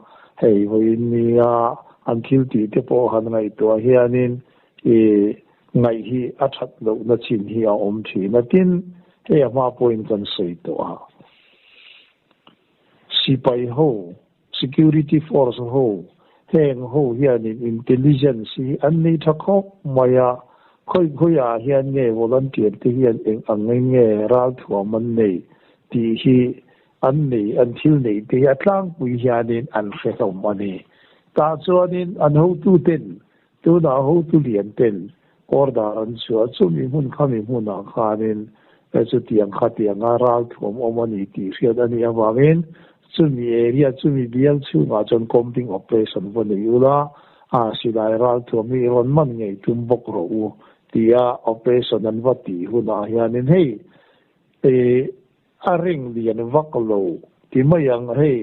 S2: Hei vawiin nia an thil tih te pawh han ngaihtuah hianin i ngaih hi a that lohna chin hi a awm thin a, tin hei a hma pawhin kan sawi tawh a, sipai ho, security force ho, heng ho hianin intelligence hi an nei tha khawp mai a, khawi khawiah hian nge volunteer te hian eng ang nge ralthuam an nei tih hi an nei an thil neih te hi a tlangpui hianin an hre hlawm a ni. Tah chuanin an hotu ten tunah hotu lian ten order an chhuah chumi hmun khami hmunah khanin chutiang khatianga ralthuam awm a ni tih hriat a nih avangin chumi area chumi bial chhungah chuan combing operation va nei ula a silai ralthuam hi rawn man ngei tum bawk rawh u tia operation an va tih hunah hianin hei A ring lian vak lo ti mai ang hei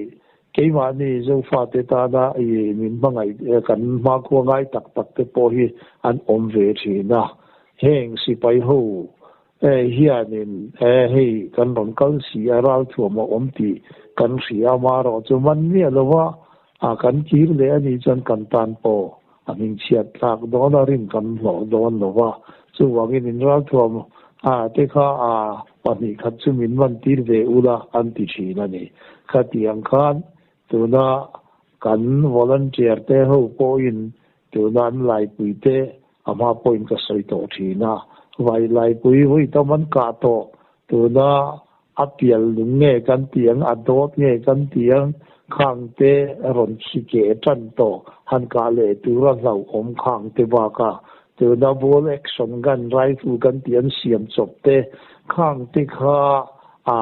S2: keimahni Zofate tana i min hmangaih kan hmakhua ngai tak tak te pawh hi an awm ve thin a, heng sipai ho hianin hei kan rawn kal si a ralthuam a awm tih kan hria amaherawh chu man miah lova kan kir leh a nih chuan kan tan pawh A hmingchhiat tlak dawn a rin kan hlawh dawn lo va, chuvangin in ralthuam a te kha a pahnih khat chu min man tir ve ula an ti thin a ni. Khatiang khan tuna kan volunteer te ho pawhin tuna an laipui te a hma pawhin ka sawi tawh thin a, vai laipui vawi tam an kah tawh tuna A pial lung nge kan ti ang, a dawt nge kan ti ang, khang te rawn chhi keh tan tawh, han kah leh tura hlauhawm khang te bakah tuna ball action gun, rifle kan tih an siam chawp te, khang te kha a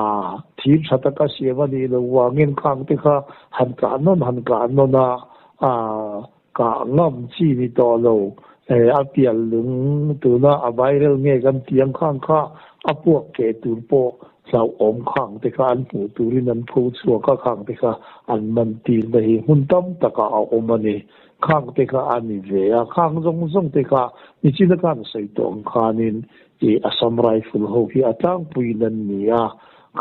S2: thir tha taka siam a nih loh vangin khang te kha han kah nawn han kah nawn a, a kah ngam chi ni tawh lo. A pial lung tuna a viral nge kan ti ang khang kha a puak keh tur pawh hlauhawm khang te kha an hmuh turin an pho chhuak a, khang te kha an man tir na hi hmun tam takah a awm a ni. Khang te kha a ni ve a, khang zawng zawng te kha nichina khan sawi tawh ang khanin i Assam Rifle ho hi a tlangpuiin an ni a,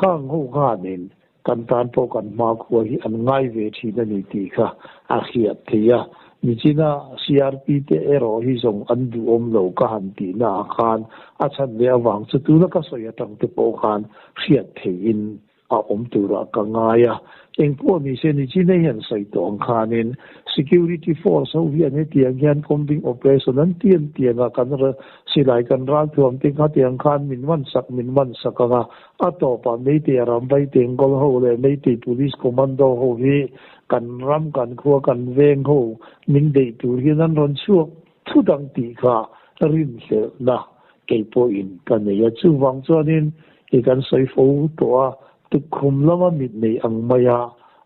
S2: khang ho khanin Kan tan pawh kan hmakhua hi an ngai ve thin a ni tih kha a hriat theih a. Nichina CRP te erawh hi zawng an duhawm lo ka han tihna ah khan a chhan leh avang chu tuna ka sawi atang te pawh khan hriat theihin a awm turah ka ngai a. Engpawh ni se nichin hei hian sawi tawh ang khanin security force ho hian hetiang hian combing operation an ti an ti anga kan silai kan ralthuam te khatiang khan min man sak min man sak anga a tawpah Meitei Rambai Tengkawl ho leh Meitei Police Commando ho hi kan ram kan khua kan veng ho min beih tur hian an rawn chhuak thut ang tih kha rinhlelhna kei pawhin ka nei a. Chuvang chuanin i kan sawi fo tawh a, tukkhum lama mit nei ang maia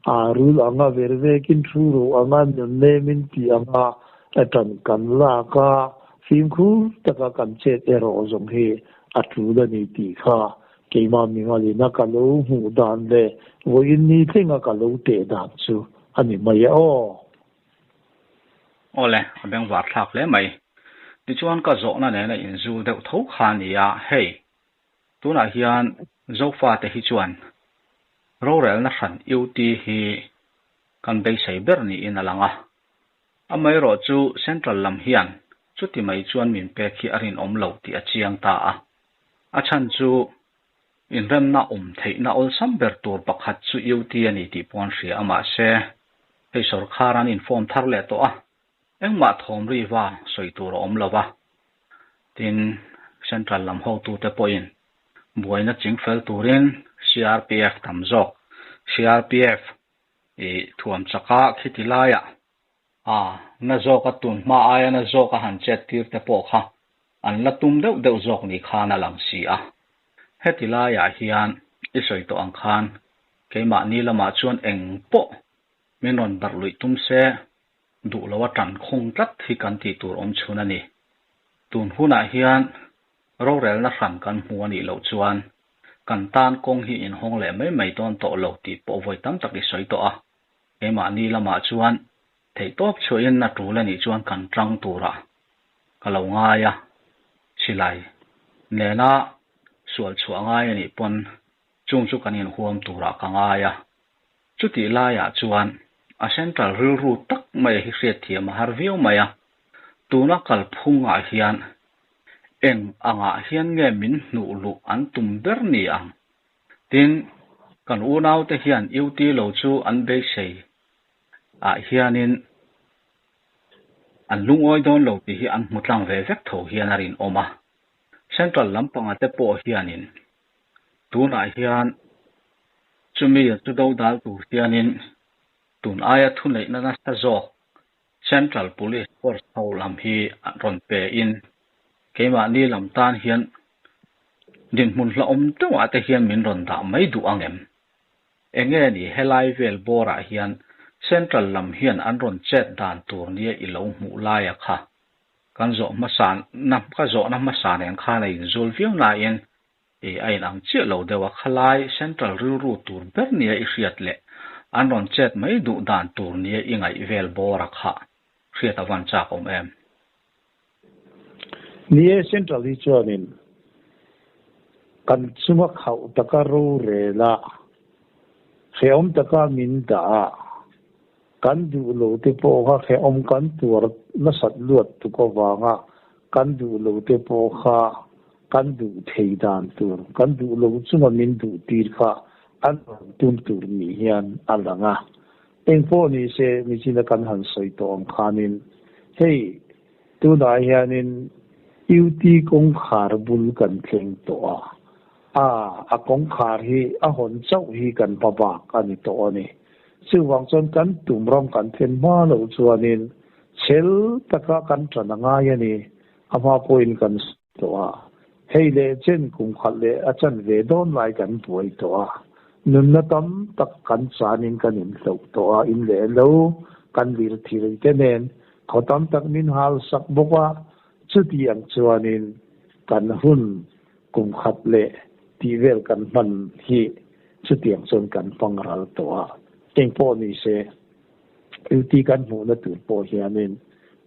S2: aa rul anga ver vekin thu ro anga nun nemin tih anga ṭan kan lak a, fimkhur taka kan chet erawh zawng hi a tul a ni tih kha keimah mimalina ka lo hmuh dan leh vawiin ni thlenga ka lo teh dan chu a ni mai e aw.
S1: Awle, a bengvar thlak hle mai. Tichuan ka zawhna nena inzul deuh tho kha a ni a, hei, tunah hian Zofate hi chuan rorelna hran UT hi kan beisei ber niin a lang a. Amaherawh chu Central lam hian chuti mai chuan min pek hi a rinawm lo tih a chiang ta a. A chhan chu Inremna awm theihna awlsam ber tur pakhat chu UT a ni tih pawh an hria a, mahse, hei sawrkar an inform thar leh tawh a, engmah thawm ri va sawi tur a awm lo va. Tin, Central lam hotute pawhin buaina chingfel turin CRPF tam zawk, CRPF i thuam chaka khiti laiah A, na zawka tun hma aia na zawka han chet tir te pawh kha an la tum deuh deuh zawk ni khan a lang si a. Heti laiah hian i sawi tawh ang khan keimahni lamah chuan eng pawh min rawn barh luih tum se duh lo a tan khawng tlat hi kan tih tur awm chhun a ni. Tun hunah hian rorelna hran kan hmu a nih loh chuan kan tan kawng hi inhawng leh mai mai dawn tawh lo tih pawh vawi tam tak i sawi tawh a. Keimahni lamah chuan theihtawp chhuahin a tul a nih chuan kan tang turah ka lo ngai a, silai nena sual chhuah ngai a nih pawn chung chu kan inhuam turah ka ngai a. Chutih laiah chuan a central rilru tak mai hi hriatthiam a har viau mai a, tuna kalphungah hian eng angah hian nge min hnuh luh an tum ber ni ang? Tin, kan unaute hian UT lo chu an beisei ah hianin an lungawi dawn lo tih hi an hmu tlang ve vek tho hian a rinawm a. Central lampanga te pawh hianin tunah hian chumi chu dodal tur hianin tun aia thuneihna nasa zawk Central Police Force ho lam hi rawn pe in keimahni lam tan hian dinhmun hlauhawm deuhah te hian min rawn dah mai duh ang em? Enge ni helai vel bawrah hian Central lam hian an rawn chet dan tur nia i lo hmuh laia kha kan zawh hmasa na ka zawhna hmasa nen khan a inzul viau nain I a inang chiah lo deuh a, khalai Central rilru tur ber nia i hriat leh an rawn chet mai duh dan tur nia i ngaih vel bawr a khah hriat a van chak awm em?
S2: Ni e, Central hi chuanin kan chunga khauh taka rorel a, hrehawm taka min dah a, kan duh lo te pawh kha hrehawm kan tuar nasat luat tuk avanga kan duh lo te pawh kha kan duh thei dan tur, kan duh lo chunga min duh tir kha an rawn tum tur ni hian a lang a. Eng pawh ni se, nichina kan han sawi tawh ang khanin hei tunah hianin UT kawngkhar bul kan thleng tawh a, a a kawngkhar hi a hawn chauh hi kan hma bak a ni tawh a ni. Chuvang chuan kan tum ram kan thlen hma loh chuanin chhel taka kan ṭan a ngai a ni. A hma pawhin kan sawi tawh a, hei leh chen kum khat leh a chan ve dawn lai kan buai tawh a, nunna tam tak kan chanin kan inhloh tawh a, in leh lo kan lir thir te nen khaw tam tak min hal sak bawk a, chuti ang chuanin kan hun kum khat leh tih vel kan hman hi chutiang chuan kan hmang ral tawh a, engpawh ni se. Duty kan hmuhna tur pawh hianin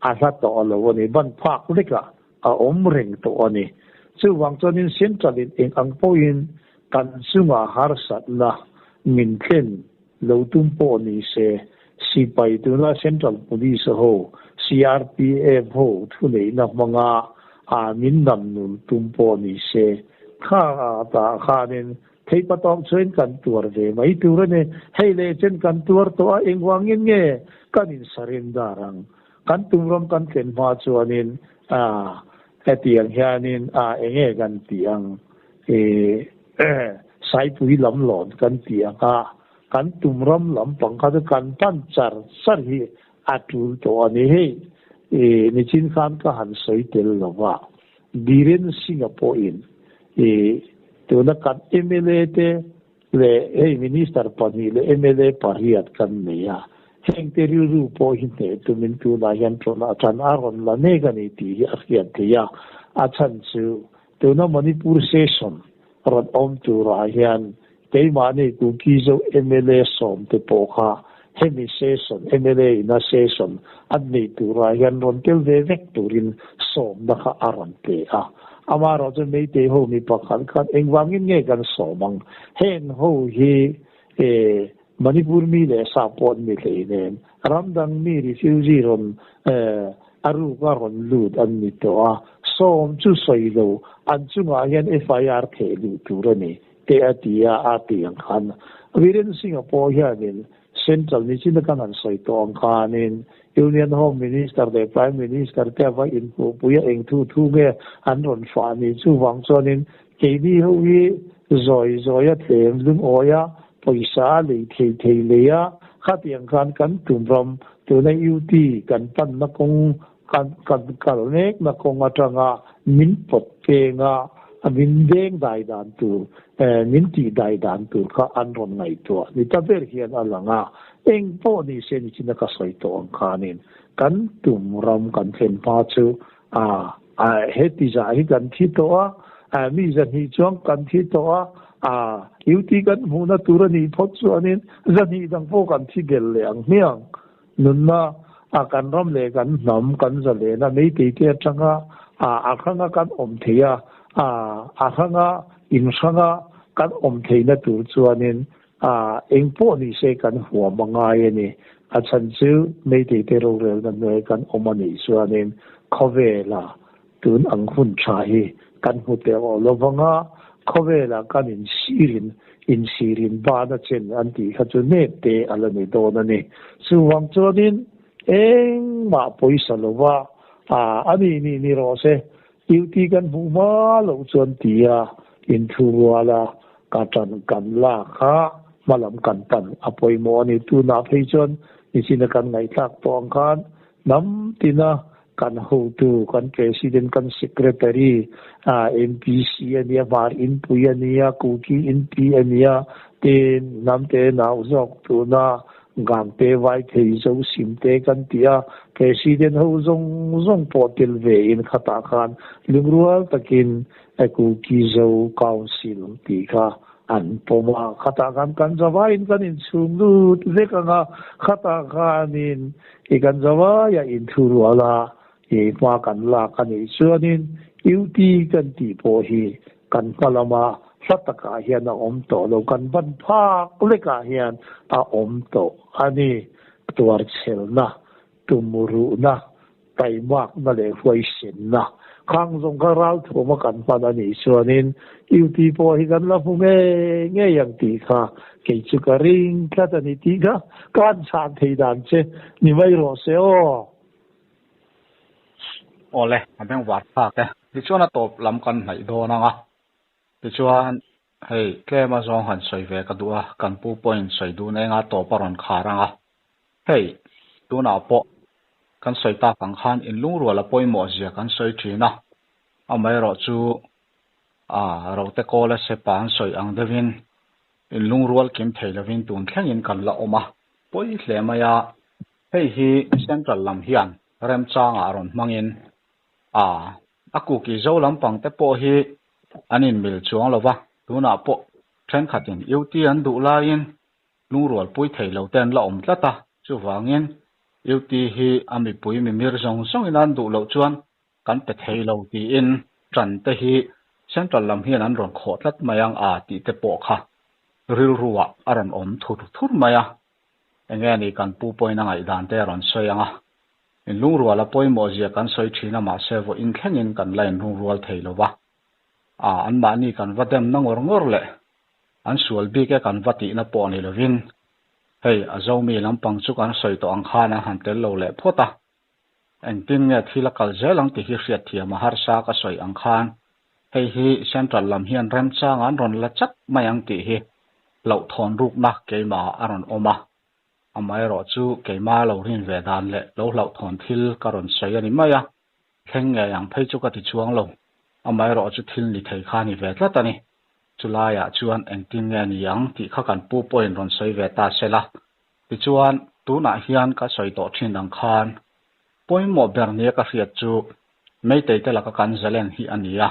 S2: a hla tawh a lo a ni, ban phak vekah a awm reng tawh a ni. Chuvang chuanin Central in eng ang pawhin kan chungah harsatna min thlen lo tum pawh ni se, sipai tuna Central Police ho, CRPF ho thuneihna hmanga a min namnul tum pawh ni se, kha tah khanin. Theipatawk chuan kan tuar ve mai tur a ni. Hei leh chen kan tuar tawh a, engvangin nge kan insurrender ang? Kan tumram kan thlen hma chuanin a hetiang hianin a enge kan tih ang? Ih Saipui lam lawn kan tih ang a, kan tumram lampang kha chu kan pan char char hi a tul tawh a ni. Hei nichin khan ka han sawi tel lo va, Biren Singh-a pawhin tuna kan mla te leh hei Minister pahnih leh mla pariat kan nei a, hengte rilru pawh hi hneh tumin tunah hian ṭan a rawn la mek a ni tih hi a hriat theih a, a chhan chu tuna Manipur Session rawn awm turah hian keimahni Kuki-Zo mla sawmte pawh kha hemi session, mla ina session an neih turah hian rawn tel ve vek turin sawmna kha a rawn pe a. Amaherawh chu Meitei ho mi pakhat khan engvangin nge kan sawm ang? Heng ho hi Manipur mi leh sa pawh an ni hleinem. Ram dang mi refugee rawn a ruka rawn lut an ni tawh a, sawm chu sawi lo, an chungah hian FIR theh luh tur a ni, te a ti a, a ti ang khan. Viren Singh-a pawh hianin Central nichin a kan han sawi tawh ang khanin Union Home Minister leh Prime Minister te a va inhmuhpui a, eng thu thu nge an rawn fah ni? Chuvang chuanin keini ho hi zawi zawi a tlem lungawi a, pawisa a lei thei thei lei a, khatiang khan kan tum ram tuna UT kan panna kawng kan kan kal mekna kawng atanga min pawt peng a, min deng dai dan tur min tih dai dan tur kha an rawn ngaihtuah ni ta ber hian a lang a, eng pawh ni se nichina ka sawi tawh ang khanin kan tum ram kan thlen hma chu a heti zah hi kan thi tawh a, mi zahnih chuan kan thi tawh a, a UT kan hmuhna tur a nih phawt chuanin zahnih dang pawh kan thi bel leh ang hmiang. Nunna a kan ram leh kan hnam kan zalena meitei te atanga a a hranga kan awm thei a, a a hranga in hranga kan awm theihna tur chuanin a eng pawh ni se kan huam a ngai a ni. A chhan chu meitei te rorelna hnuai kan awm a nih chuanin khawvela tun ang hun tha hi kan hmu teh awh lo vanga khawvela kan insirin insirin bana chen an tih kha chu nep te a la ni dawn a ni. Chuvang chuanin engmah pawisa lova a ni ni ni rawh se duty kan hmuh hma loh chuan tia inthu ruala ka tan kan lak kha hmalam kan pan a pawimawh a ni. Tunah phei chuan nichina kan ngaihthlak tawh ang khan hnam tina Kan hotu, kan President, kan Secretary, MPC a nia, Hmar Inpui a nia, Kuki Inpi a nia, tin hnamte nau zawk tuna Gangte, Vaithei, Zosimte kan ti a, President ho zawng zawng pawh tel ve in khatah khan lungrual takin Kuki Zo Council tih kha An pawm a, khatah khan kan zavaiin kan inchhung lut vek ang a, khatah khanin i kan zavaia inthu rual a, i hma kan lak a nih chuanin UT kan tih pawh hi kan hma lama hla takah hian a awm tawh lo, kan ban phak lekah hian a awm tawh a ni. Tuarchhelna, tumruhna, taimakna leh huaisenna khang zawng kha ralthuama kan hman a nih chuanin UT pawh hi kan la hmu ngei ngei ang tih kha kei chu ka ring tlat a ni tih kha ka han chhan thei dan che ni mai rawh se aw.
S1: Awle, a bengvar thlak e. Tichuan a tawp lam kan hnaih dawn ang a, tichuan hei tlem a zawng han sawi ve ka duh a, kan pu pawhin sawi dun enga tawp a rawn khar ang a, Hei, tunah pawh kan sawi tak ang khan inlungrual a pawimawh zia kan sawi thin a, amaherawh chu aa rote kawla sepa an sawi ang deuhin inlungrual kim thei lovin tun thlengin kan la awm a, pawi hle mai a, hei hi Central lam hian remchangah rawn hmangin aa a kuki zo lampang te pawh hi an inmil chuang lo va, tunah pawh thenkhatin UT an duh laiin Lungrualpui thei lo te an la awm tlat a, chuvangin UT hi a mipui mimir zawng zawngin an duh loh chuan kan pe thei lo tiin ṭan te hi Central lam hian an rawn khawh tlat mai ang a tih te pawh kha rilruah a rawn awm thur thur mai a, enge ni kan pu pawhin a ngaihdan te a rawn sawi ang a, inlungrual a pawimawh zia kan sawi thin a mahse vawiin thlengin kan la inlungrual thei lo va, a anmahni kan va demna ngawr ngawr leh. An sual bik e kan va tihna pawh ni lovin, hei a Zomi lampang chu kan sawi tawh ang khan an han tel lo leh phawt a. Engtin nge thil a kal zel ang tih hi hriatthiam a harsa ka sawi ang khan hei hi Central lam hian remchang an rawn la chat mai ang tih hi hlauhthawn rukna keimahah a rawn awm a. Amaherawhchu keimah lo rin ve dan leh lo hlauhthawn thil ka rawn sawi a ni mai a, thleng ngei ang phei chu ka ti chuang lo. Amaherawhchu thil ni thei kha a ni ve tlat a ni. Chulaiah chuan engtin nge ni ang tih kha kan pu pawhin rawn sawi ve ta se la. Tichuan, tunah hian ka sawi tawh thin ang khan pawimawh ber nia ka hriat chu Meitei te laka kan zalen hi a ni a.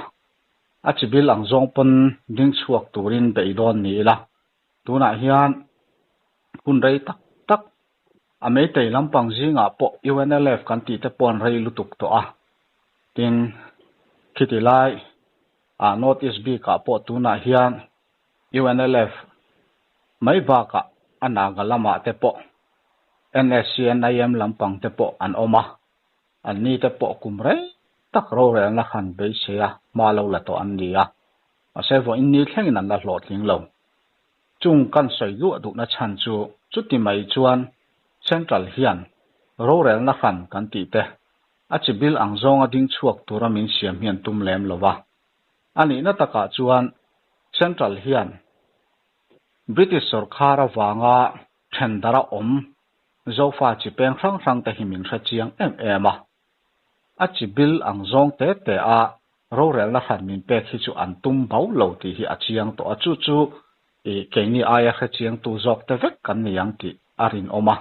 S1: A chibil ang zawng pawn ding chhuak turin beih dawn ni ila. Tunah hian hun rei tak tak a Meitei lampang zingah pawh UNLF kan tih te pawh an rei lutuk tawh a. Tin, khiti lai ah North East bikah pawh tunah hian UNLF mai bakah a Naga lamah te pawh NSCNIM lampang te pawh an awm a, anni te pawh kum rei tak rorelna khan beisei a hma lo la tawh an ni a, mahse vawiin ni thlengin an la hlawhtling lo. Chung kan sawi luah duhna chhan chu chuti mai chuan Central hian rorelna hran kan tih te a chibil ang zawnga ding chhuak tura min siam hi an tum lem lo va. A nihna takah chuan Central hian British sawrkar avanga thendara awm Zofa chi peng hrang hrang te hi min hre chiang em em a. A chi bil ang zawng te te a rorelna hran min pek hi chu an tum bau lo tih hi a chiang tawh a, chu chu i keini aia hre chiangtu zawk te vek kan ni ang tih a rinawm a.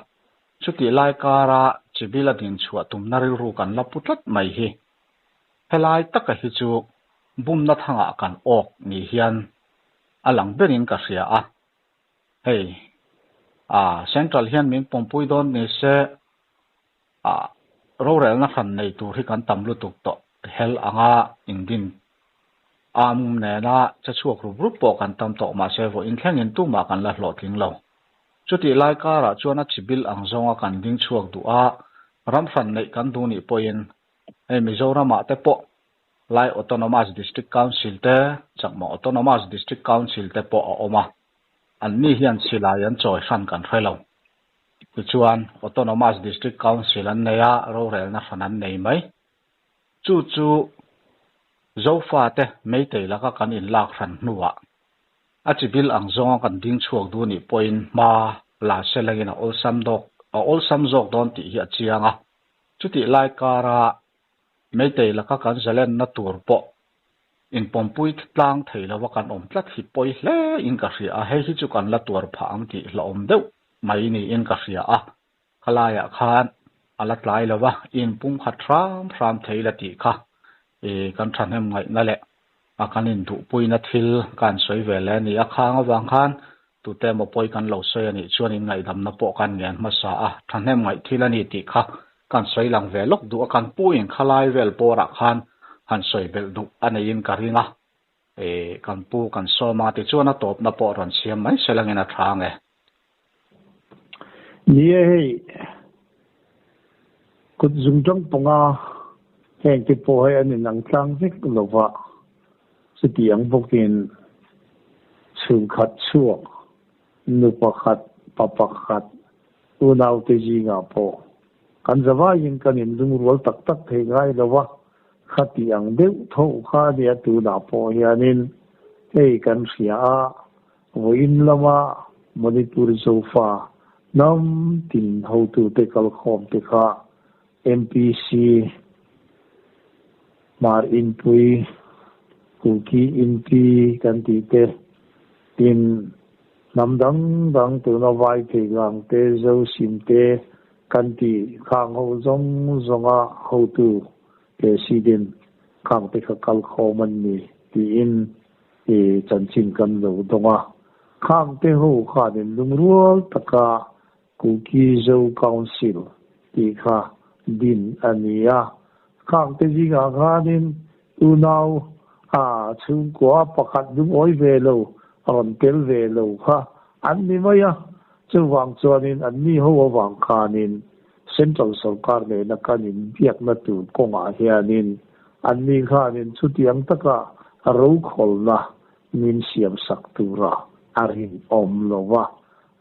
S1: Chutih lai kara chi bil a din chhuah tumna rilru kan la pu tlat mai hi Helai taka hi chu bumna thangah kan awk ni hian a lang berin ka hria a. Hei, ah, Central hian min pawmpui dawn ni se, ah, rorelna hran nei tur hi kan tam lutuk tawh hel anga indin am nena che chhuak rup rup pawh kan tam tawh mahse vawiin thlengin tumah kan la hlawhtling lo. Chutih lai karah chuan a chibil ang zawnga kan ding chhuak duh a, ram hran neih kan duh nih pawhin Hei Mizoramah te pawh Lai Autonomous District Council te, Chakma Autonomous District Council te pawh a awm a, anni hian silai an chawi hran kan hre lo. Tichuan Autonomous District Council an nei a, rorelna hran an nei mai. Chu chu Zofate Meitei laka kan inlak hran hnuah a chibil ang zawnga kan ding chhuak duh nih pawhin hma la selangin a awlsam dawk a awlsam zawk dawn tih hi a chiang a. Chutih lai kara Meitei laka kan zalenna tur pawh inpawmpui tlang thei lova kan awm tlat hi pawi hle in ka hria a, hei hi chu kan la tuar phah ang tih hlauhawm deuh mai niin ka hria a, khalaiah khan a la tlai lova i inpumkhat hram hram thei la tih kha i kan thahnem ngaihna leh a kan induhpuina thil ka han sawi ve leh a ni a, khang avang khan Tute emaw pawi kan lo sawi a nih chuan in ngaihdamna pawh kan ngen hmasa a, thahnem ngaih thil a ni tih kha kan sawi lang ve lawk duh a, kan pu in khalai vel bawrah khan han sawi belh duh a neiin ka ring a, e kan pu kan sawm a tichuan a tawpna pawh rawn siam mai se langin a tha ang e.
S2: Ni e hei, kut zungtang panga heng te pawh hei an inang tlang vek lova, Chuti ang bawkin chhungkhat chhuak, nu pakhat, pa pakhat, unaute zingah pawh kan zavaiin kan inlungrual tak tak thei ngai lo a, khati ang deuh tho kha a nia tunah pawh hianin hei kan hria a, vawiin lama Manipur Zofa hnam tin hotute kalkhawmte kha MPC, Hmar Inpui, Kuki Inpi kan tih te, tin hnam dang dang tuna vai thei gang te, Zosim te kan tih khang ho zawng zawnga hotu President khang te kha kal khawm an ni tiin i chanchin kan lo dawng a. Khang te ho khanin lungrual taka Kuki Zo Council tih kha din a ni a, khangte zingah khanin unau a chhungkua pakhat lungawi ve lo, a rawn tel ve lo kha an ni mai a, chuvang chuanin anni ho avang khanin Central sorkar nena kan inbiakna tur kawngah hianin anni khanin chutiang taka rokhawlna min siamsak tura. a rinawm lo va.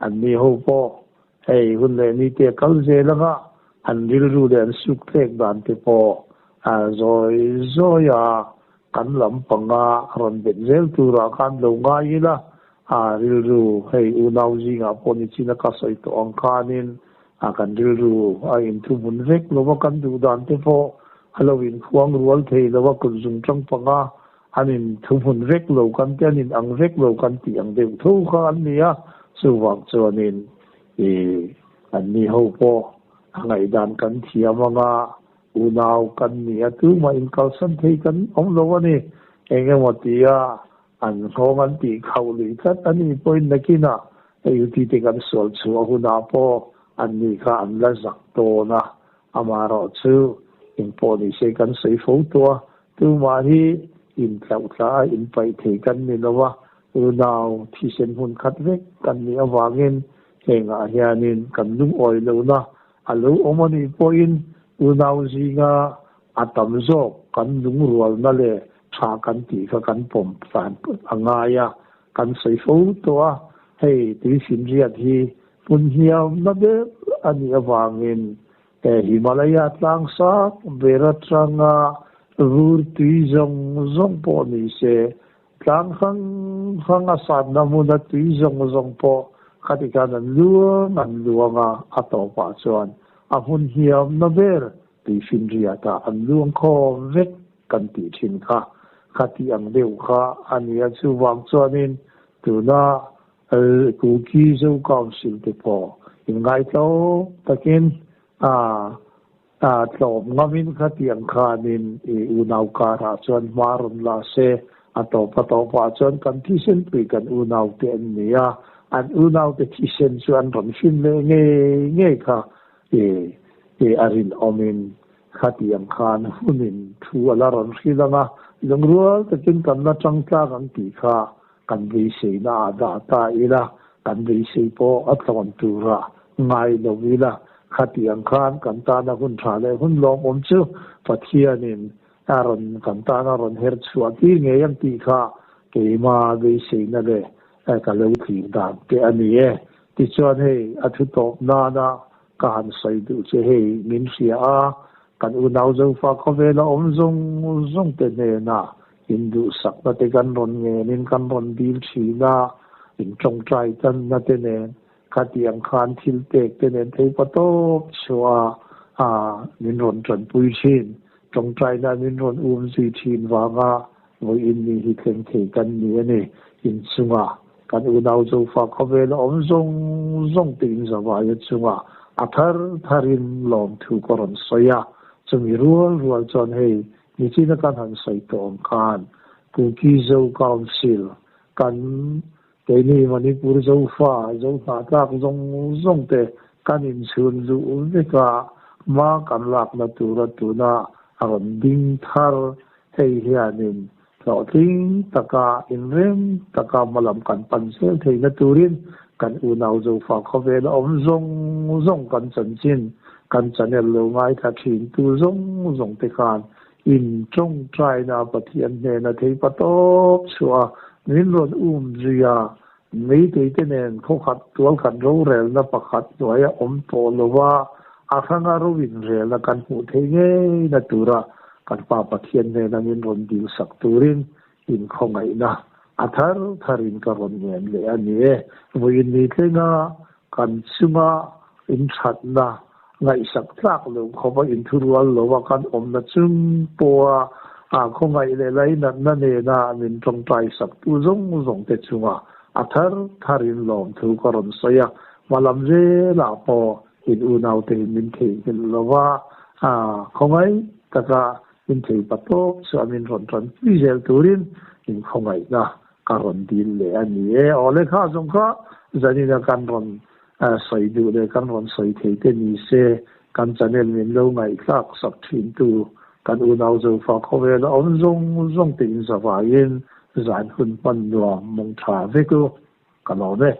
S2: Anni ho pawh hei hun leh ni te a kal zel anga an rilru leh an sukthlek dan te pawh a zawi zawi a kan lampanga rawn bet zel turah khan lo ngai ila a rilru hei unau zingah pawh ni chin a ka sawi tawh ang khanin a kan rilru a inthuhmun vek lo va kan duh dan te pawh a lo inkhuang rual thei lo a kut zung tang panga an inthuhmun vek lo kan ti an in ang vek lo kan tih ang deuh tho kha an ni a chuvang chuanin ih anni ho pawh a ngaihdan kan thiam anga Unau kan ni a, tumah inkalsan thei kan awm lo a ni. Eng emaw tia an nghawng an tih khauh lui tlat a ni pawhin nakinah hei uti te kan sual chhuah hunah pawh an ni kha an la zak dawn a. Amaherawhchu engpawh ni se kan sawi fo tawh a, tumah hi intlauhthla a inpaih thei kan ni lo a, unau thisen hmun khat vek kan nih avangin hengah hianin kan lungawi lohna A lo awm a nih pawhin unau zinga a tam zawk kan lungrualna leh tha kan tih kha kan pawm tlan a ngai a, kan sawi fo tawh a, hei tuifinriat hi hmun hniamna ber a nih avangin he Himalaya tlang sang ber atanga vur tui zawng zawng pawh ni se Tlang hrang hrang a sanna hmuna tui zawng zawng pawh khati khan an luang an luang a, a tawpah chuan a hmun hniamna ber tuifinriatah an luang khawm vek kan tih thin kha. Khati ang deuh kha a ni a, chuvang chuanin tuna Kuki Zo Council te pawh inngaitlo takin a A tlawm ngamin khatiang khanin i unau karah chuan hma rawn la se, a tawp a tawpah chuan kan thisen pui kan unaute an ni a, an unaute thisen chu an rawn hrim leh ngei ngei kha i i a rinawmin khatiang khan hunin thu a la rawn hrilh ang a, lungrual takin kan la tang tlak ang tih kha kan beiseina ah dah ta ila, kan beisei pawh a tlawn tura ngai lo ila, khatiang khan kan tana hun tha leh hun lawmawm chu Pathianin a rawn kan tana rawn her chhuah tir ngei ang tih kha keima beiseina leh ka lo thlir dan te a ni e. Tichuan hei a thu tawp nana ka han sawi duh che hei min hria a, kan unau Zofa khawvela awm zawng zawng te hnenah Induhsakna te kan rawn ngenin kan rawn dil thin a, in tawngtai tanna te nen khatiang khan thil pek te nen thei pa tawp chhuah a min rawn tanpui thin. Tawngtaina min rawn um zui thin vanga vawiin ni hi thleng thei kan ni a ni. Inchunga kan unau Zofa khawvela awm zawng zawng te in zavaia chunga a thar tharin lawmthu ka rawn sawi a, chumi rual rual chuan hei Nichina kan han sawi tawh ang khan Kuki Zo Council kan keini Manipur Zofa, Zo hnahthlak zawng zawng te kan inchhun luh vek a, hma kan lakna tura tuna a rawn ding thar hei hianin hlawhtling taka inrem taka hmalam kan pan zel theihna turin kan unau Zofa khawvela awm zawng zawng kan chanchin Kan channel lo ngaithla thin tu zawng zawng te khan in tawngtaina Pathian hnena thei pa tawp chhuah a, min rawn um zui a, meitei te nen khawkhat tualkhat rorelna pakhat hnuaia awm tawh lo va, a hranga ro inrelna kan hmuh thei ngei na tura kan Pa Pathian hnena min rawn dilsak turin in khawngaihna a thar tharin ka rawn ngen leh a ni e. Vawiin ni tlenga kan chunga inthatna ngaihsak tlak loh khawpa inthurual lova kan awmna chung pawha a khawngaih leh lainatna nena min tawngtai saktu zawng zawng te chunga a thar tharin lawmthu ka rawn sawi a, hmalam zelah pawh in unaute in min theihnghilh lova khawngaih taka In thei pa tawp chuan min rawn tanpui zel turin in khawngaihna ka rawn dil leh a ni e. Aw le kha zawng kha zanina kan rawn sawi duh leh kan rawn sawi thei te ni se, kan channel min lo ngaihthlak sak thin tu kan unau Zofa khawvela awm zawng zawng te in zavaiin zan hun hman nuam mawng tha vek u ka lawm e.